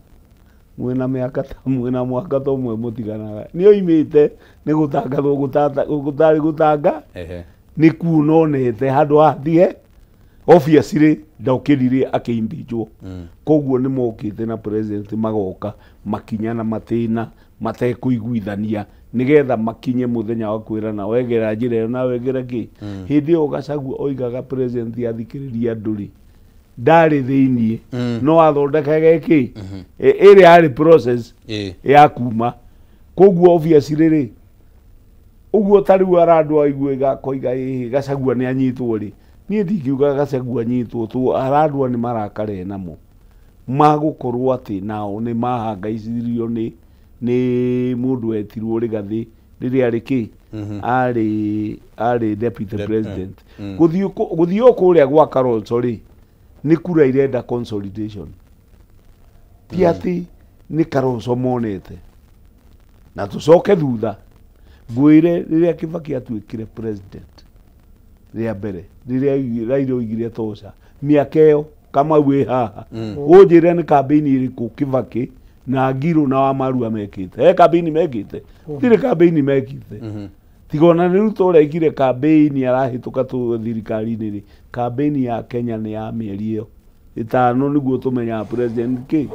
mwĩna mĩaka ta mwĩna mwaka ta ũmwe mũtiganaga, nĩ oimĩte nĩ gũtangathwo gũtarĩ gũtanga nĩ kuona onete handũ hathie obviously ndokĩrire akĩimbinjwo. Koguo nĩ mokĩte na president magoka makinya na matĩna matekũiguithania nĩgetha makinye mũthenya wa kwĩrana wegera njĩra ĩyo na wegera kĩ. Hĩndĩ ĩyo Gachagua oigaga president athikĩrĩria andũ rĩ, ndarĩ thĩiniĩ no athondekage kĩ ĩrĩa yarĩ process ya kuma. Koguo obviously rĩ, ũguo ta rĩu arandũ aiguĩga koiga ĩhĩ Gachagua nĩ anyitwo rĩ, niĩ ndingiuga Gachagua anyitwo tu, arandũ nĩ marakare namo magũkorwo atĩ nao nĩ mahangaicirio nĩ mũndũ wetirwo Rigathĩ rĩrĩa arĩ kĩ arĩ deputy president. Gũthiĩ kũrĩa gwa Kalonzo rĩ, nĩ kura irenda consolidation, ti atĩ nĩ Kalonzo monete. Na tũcoke thutha ngwĩre rĩrĩa Kibaki atuĩkire president rĩa mbere, rĩrĩa Raila oigire tosha, mĩaka ĩyo Kamau ĩ haha, ũnjĩre nĩ kambĩini ĩrĩkũ Kibaki na Ngirũ na Wamarua mekĩte? He kambĩini mekĩte? Tirĩ kambĩini mekĩte. Tiga ona nĩ Ruto ũrekire kambĩini arahĩtũka tũ thirikari-inĩ rĩ, kambĩini ya Kenya nĩ ya mĩeri ĩyo ĩtano nĩguo tũmenyaga president kĩ.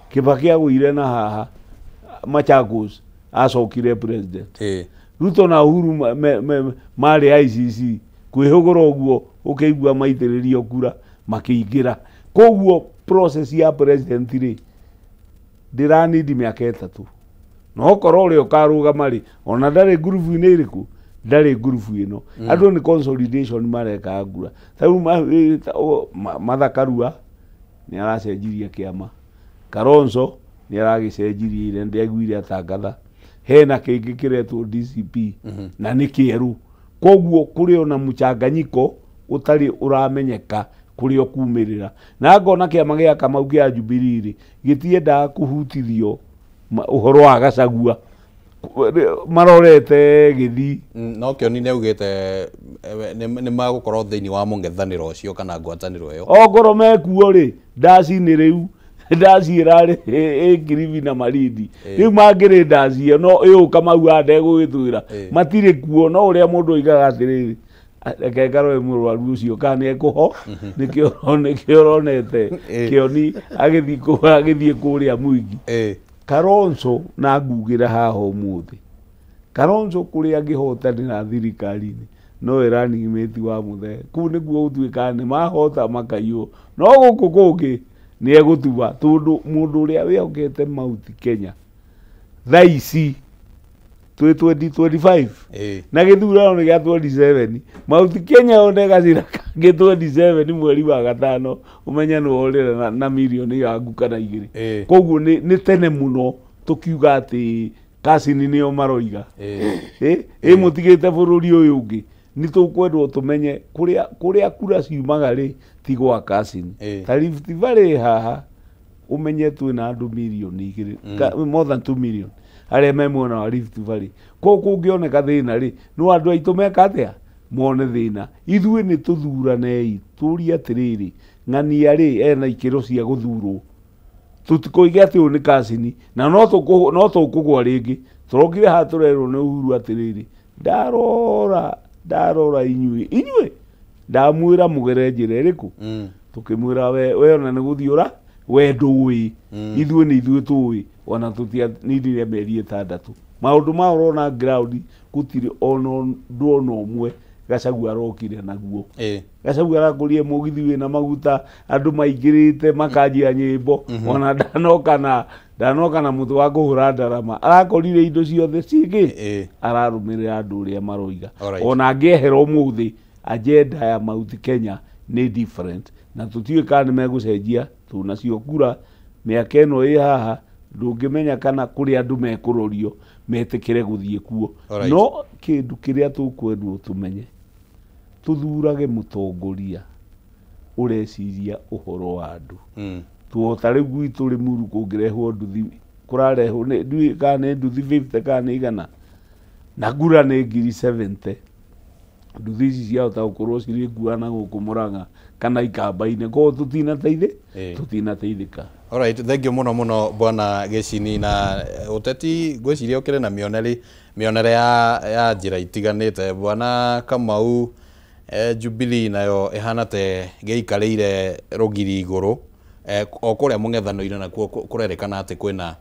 Kibaki agũire na haha Machakos acokire president. Ruto na Uhuru marĩ ICC kwĩhũgũra ũguo ũkĩigua maitĩrĩrio kura makĩingĩra. Koguo process ya president rĩ ndĩranindi mĩaka 3, no okorwo ũrĩa ũkarũgama rĩ ona ndarĩ ngurubu-inĩ ĩrĩkũ, ndarĩ ngurubu ĩno. Andũ nĩ consolidation mareka ngura. Ta rĩu Martha Karua nĩ aracenjirie kĩama, Kalonzo nĩ aragĩcenjirie ira ndĩaiguire atangatha, hena kĩngĩ kĩretwo DCP na nĩ kĩerũ. Koguo kũrĩ ona mchanganyiko ũtarĩ ũramenyeka kũrĩa ũkumĩrĩra. Na ngona kĩama gĩa Kamau kĩa Jubilee rĩ gĩtiendaga kũhutithio ũhoro wa Gachagua, marorete gĩthii. No Kĩoni nĩ augĩte nĩ magũkorwo thĩinĩ wa mũng'ethanĩro ũcio kana ngwatanĩro ĩyo. Ongorwo mekuo rĩ, ndaci nĩ rĩu ndaci ĩrarĩ ĩ Kilifi na Malindi, rĩu mangĩrĩ ndaci ĩyo no ĩũ Kamau andegũgĩtwĩra matirĩ kuo. No ũrĩa mũndũ oigaga atĩrĩrĩ, reke ngarore mũrwaru ũcio kana nĩ ekũho, nĩkĩo ũronete Kĩoni agĩthiĩ kũrĩa Mwingi. Kalonzo na ngugĩra haha ũmũthĩ, Kalonzo kũrĩa angĩhotanĩra thirikari-inĩ no ĩrani mate wa Muthee, kũu nĩkuo gũtuĩkaga nĩ mahota makaiywo, no gũkũ kũngĩ nĩ egũtua tondũ mũndũ ũrĩa wĩhokete Mount Kenya thaa ici twĩ 2025 na gĩthurano nĩ gĩa 27, Mount Kenya one gacĩra kangĩ 27 mweri wa gatano, ũmenye nĩ worĩra na mirioni yaku kana 2. Koguo nĩ tene mũno tũkiuga atĩ Kasini nĩo maroiga ĩ mũtigĩte bũrũri ũyũ ũngĩ. Nĩ tũkwendwo tũmenye kũrĩa kura ciumaga rĩ ti gwa Kasini. Ta Rift Valley haha ũmenye twĩna andũ mirioni 2, more than 2 million arĩa me mwena wa Rift Valley. Koguo kũngĩoneka thĩna rĩ, no andũ aitũ meka atĩa mone thĩna. Ithuĩ nĩ tũthuranei tũrie atĩrĩrĩ, ng'ania rĩ ena ikĩro cia gũthurwo, tũtikoige atĩ ũyũ nĩ Kasini na no tũkũgwa rĩngĩ. Tũrokire haha tũrerwo nĩ Uhuru atĩrĩrĩ, ndarora inyuĩ ndamwĩra mũgere njĩra ĩrĩkũ, tũkĩmwĩra we ona nĩ gũthiĩ ũra we ndũĩ, ithuĩ nĩ ithuĩ tũĩ, ona tũtianindire mĩeri 6. Maũndũ ma ũrona ground gũtirĩ ona ũndũ ona ũmwe Gachagua arokire naguo. Gachagua arakũrie mũgithi wĩna maguta andũ maingĩrĩte makanjia nyĩmbo ona ndanoka na mũtĩ wa kũhũra ndarama arakorire indo ciothe cingĩ ararũmĩrĩra andũ ũrĩa maroiga. Ona angĩehera ũmũthĩ agenda ya Mount Kenya nĩ different na tũtiũĩ kana nĩ megũcenjia tũnacio kura mĩaka ĩno ĩ haha ndũngĩmenya kana kũrĩ andũ mekũrorio metĩkĩre gũthiĩ kuo. No kĩndũ kĩrĩa tũkwendwo tũmenye tũthurage mũtongoria ũreciria ũhoro wa andũ. Tuota rĩu gwitũ Rĩmuru kũngĩrehwo nduthi kũrarehwo ndiũĩ kana nĩ nduthi 50 kana nĩ 100 na ngura nĩ 70,000 nduthi ici ciahota gũkorwo cirĩ ngua na gũkũ Murang'a kana Ikamba-inĩ koguo tũtinateithĩka. Alright, thank you muno muno bwana Gĩcini na ũteti ngwĩciria ũkĩrĩ na mĩonere ya njĩra itiganĩte. Bwana Kamau, Jubilee nayo ĩhana te gĩikarĩire rũgiri igũrũ o kũrĩa mũng'ethanũire nakuo kũrerĩkana atĩ kwĩna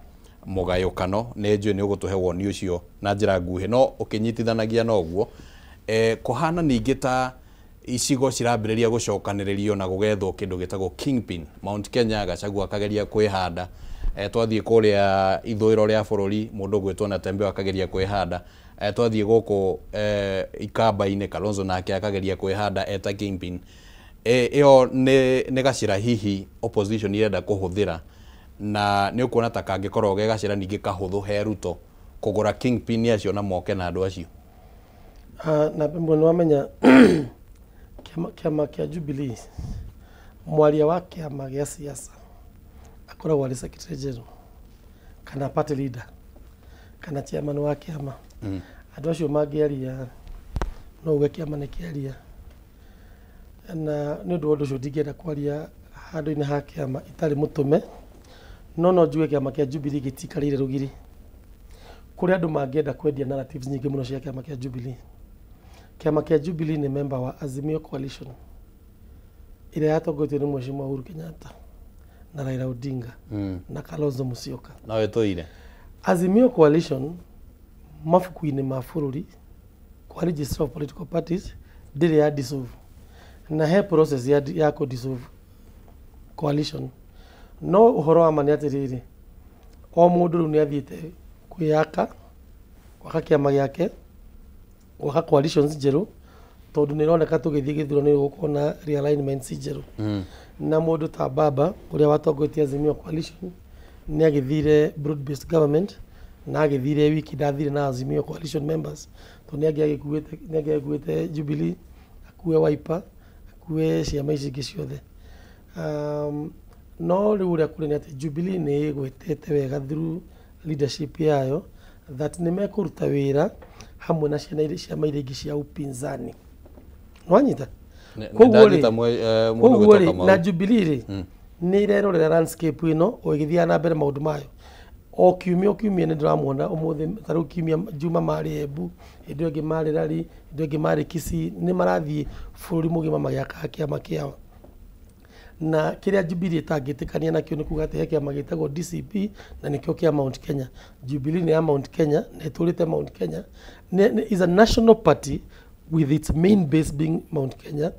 mũgayũkano. Nĩ njũĩ nĩ ũgũtũhe woni ũcio na njĩra nguhĩ no ũkĩnyitithanagia na ũguo kũhana ningĩ ta icigo cirambĩrĩria gũcokanĩrĩrio na gũgethwo kĩndũ gĩtagwo kingpin. Mount Kenya Gachagua akageria kwĩhanda, twathiĩ kũrĩa ithũĩro rĩa bũrũri mũndũ ũgwĩtwo Natembeya akageria kwĩhanda, twathiĩ gũkũ Ikamba-inĩ Kalonzo nake akageria kwĩhanda eta kingpin. Ĩyo nĩ gacĩra hihi opposition irenda kũhũthĩra na nĩ ũkuona ta kangĩkorwo ge gacĩra ningĩ kahũthũ he Ruto kũgũra kingpin acio na moke na andũ acio. Na mbwe nĩ wamenya kĩama kĩa Jubilee mwaria wa kĩama gĩa siasa akoragwo arĩ secretary general kana party leader kana chairman wa kĩama. Andũ acio mangĩaria no uge kĩama nĩ kĩaria na nĩ ũndũ wa ũndũ ũcio ndingĩenda kwaria handũ-inĩ ha kĩama itarĩ mũtũme no njuge kĩama kĩa Jubilee gĩtikarĩire rũgiri. Kũrĩ andũ mangĩenda kwendia narratives nyingĩ mũno cia kĩama kĩa Jubilee. Kĩama kĩa Jubilee nĩ member wa Azimio Coalition ĩrĩa yatongoretio nĩ Mheshimiwa Uhuru Kenyatta na Raila Odinga na Kalonzo Musyoka. No ĩtũire Azimio Coalition mabuku-inĩ ma bũrũri kwa Register of Political Parties ndĩrĩ ya dissolve na he process ya kũ dissolve coalition. No ũhoro wa ma nĩ atĩrĩrĩ o mũndũ rĩu nĩ athiĩte kwĩyaka gwaka kĩama gĩake gwaka coalitions njerũ tondũ nĩ ĩroneka tũgĩthiĩ gĩthurano nĩ gũkorwo na realignments njerũ. Na mũndũ ta Baba ũrĩa watongoretie Azimio Coalition nĩ agĩthire broad based government na agĩthire wiki ndathire na Azimio Coalition members tondũ nĩ angĩagĩkuĩte Jubilee akue Wiper akue ciama ici ingĩ ciothe. No rĩu ũrĩa kũrĩ nĩ atĩ Jubilee nĩ ĩgwetete wega through leadership yayo that nĩ mekũruta wĩra hamwe na ciama iria ingĩ cia upinzani. Nĩwanyita? Koguo rĩ na Jubilee rĩ nĩ ĩrerorera landscape ĩno o ĩgĩthiaga na mbere maũndũ mayo. O kiumia nĩ ndĩramuona ũmũthĩ ta rĩu kiumia Juma marĩ Embu, hĩndĩ ĩyo ĩngĩ marĩ Rari, hĩndĩ ĩyo ĩngĩ marĩ Kisii, nĩ marathiĩ bũrũri mũgima magĩakaga kĩama kĩao. Na kĩrĩa Jubilee ĩtangĩtĩkania nakĩo nĩ kuga atĩ he kĩama gĩtagwo DCP na nĩkĩo kĩa Mount Kenya. Jubilee nĩ ya Mount Kenya na ĩtũrĩte Mount Kenya. Is a national party with its main base being Mount Kenya.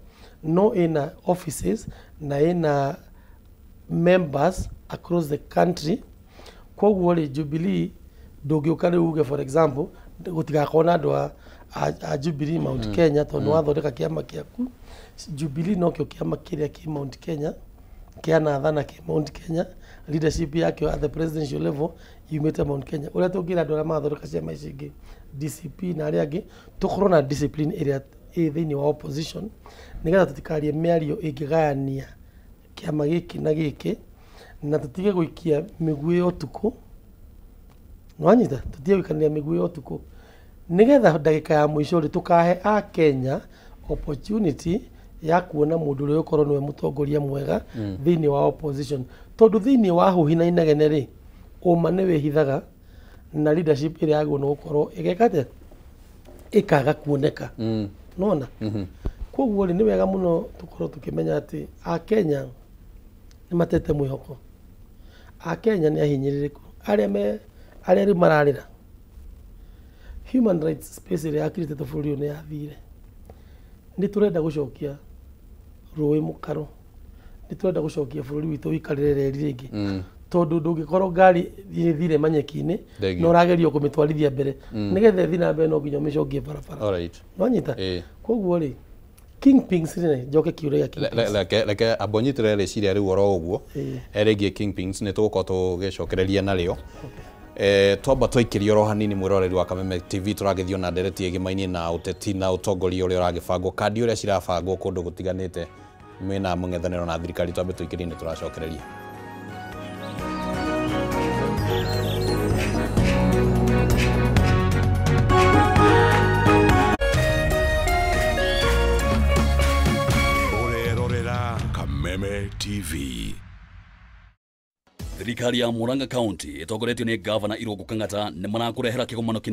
No ĩna offices na ĩna members across the country. Koguo rĩ Jubilee ndũngĩũka rĩu uge for example gũtigakorwo na andũ a Jubilee Mount Kenya tondũ nĩwathondeka kĩama kĩaku. Jubilee nokĩo kĩama kĩrĩa kĩ Mount Kenya kĩanathana kĩ Mount Kenya leadership yakĩo at the presidential level yumĩte Mount Kenya. Ũrĩa tũngĩra andũ arĩa marathondeka ciama ici ingĩ DCP na arĩa angĩ tũkorwo na discipline ĩrĩa ĩ thĩinĩ wa opposition nĩgetha tũtikarie mĩario ĩngĩgayania kĩama gĩkĩ na gĩkĩ na tũtige gũikia mĩguĩ ya ũtukũ. Nĩwanyita? Tũtige gũikanĩria mĩguĩ ya ũtukũ nĩgetha ndagĩka ya mũico rĩ tũkahe a Kenya opportunity ya kuona mũndũ ũrĩa ũkorwo nĩwe mũtongoria mwega thĩinĩ wa opposition tondũ thĩinĩ wa huhi na inegene rĩ ũma nĩ wĩhithaga na leadership ĩrĩa yagĩrĩirwo nĩ gũkorwo ĩgeka atĩa ĩkaga kuoneka. Nĩwona? Koguo rĩ nĩ wega mũno tũkorwo tũkĩmenya atĩ a Kenya nĩ matete mwĩhoko. A Kenya nĩ ahinyĩrĩrĩku arĩa rĩu mararĩra. Human rights space ĩrĩa yakirĩte bũrũri ũyũ nĩ yathire. Nĩ tũrenda gũcokia rũĩ mũkaro, nĩ tũrenda gũcokia bũrũri witũ ũikarĩre reri rĩngĩ, tondũ ndũngĩkorwo ngari ĩthire manyeki-inĩ Thengiũ. na ũragerio kũmĩtwarithia mbere. Nĩgetha ĩthiĩ na mbere no nginya ũmĩcokie barabara. Alright. Nwanyita? Ĩĩ. Koguo rĩ, kingpins rĩ, njoke kĩũria gĩa kingpins. Reke amba ũnyitĩrĩre rĩciria rĩu oro ũguo. Ĩĩ. Rĩgiĩ kingpins nĩ tũgũkorwo tũgĩcokereria narĩo. Twamba twaikĩria oro hanini mwĩroreri wa Kameme TV, tũragĩthiĩ ona ndereti ĩgĩmainie na ũteti na ũtongoria ũrĩa ũragĩbangwo, kandi ũrĩa cirabangwo kũndũ gũtiganĩte mwena mũng'ethanĩro na thirikari. Twambe tũikĩrie, nĩ tũracokereria. Ũrerorera Kameme TV. Thirikari ya Murang'a County ĩtongoretio nĩ gavana Irũngũ Kang'ata nĩ marakũrehera kĩgomano kĩnene.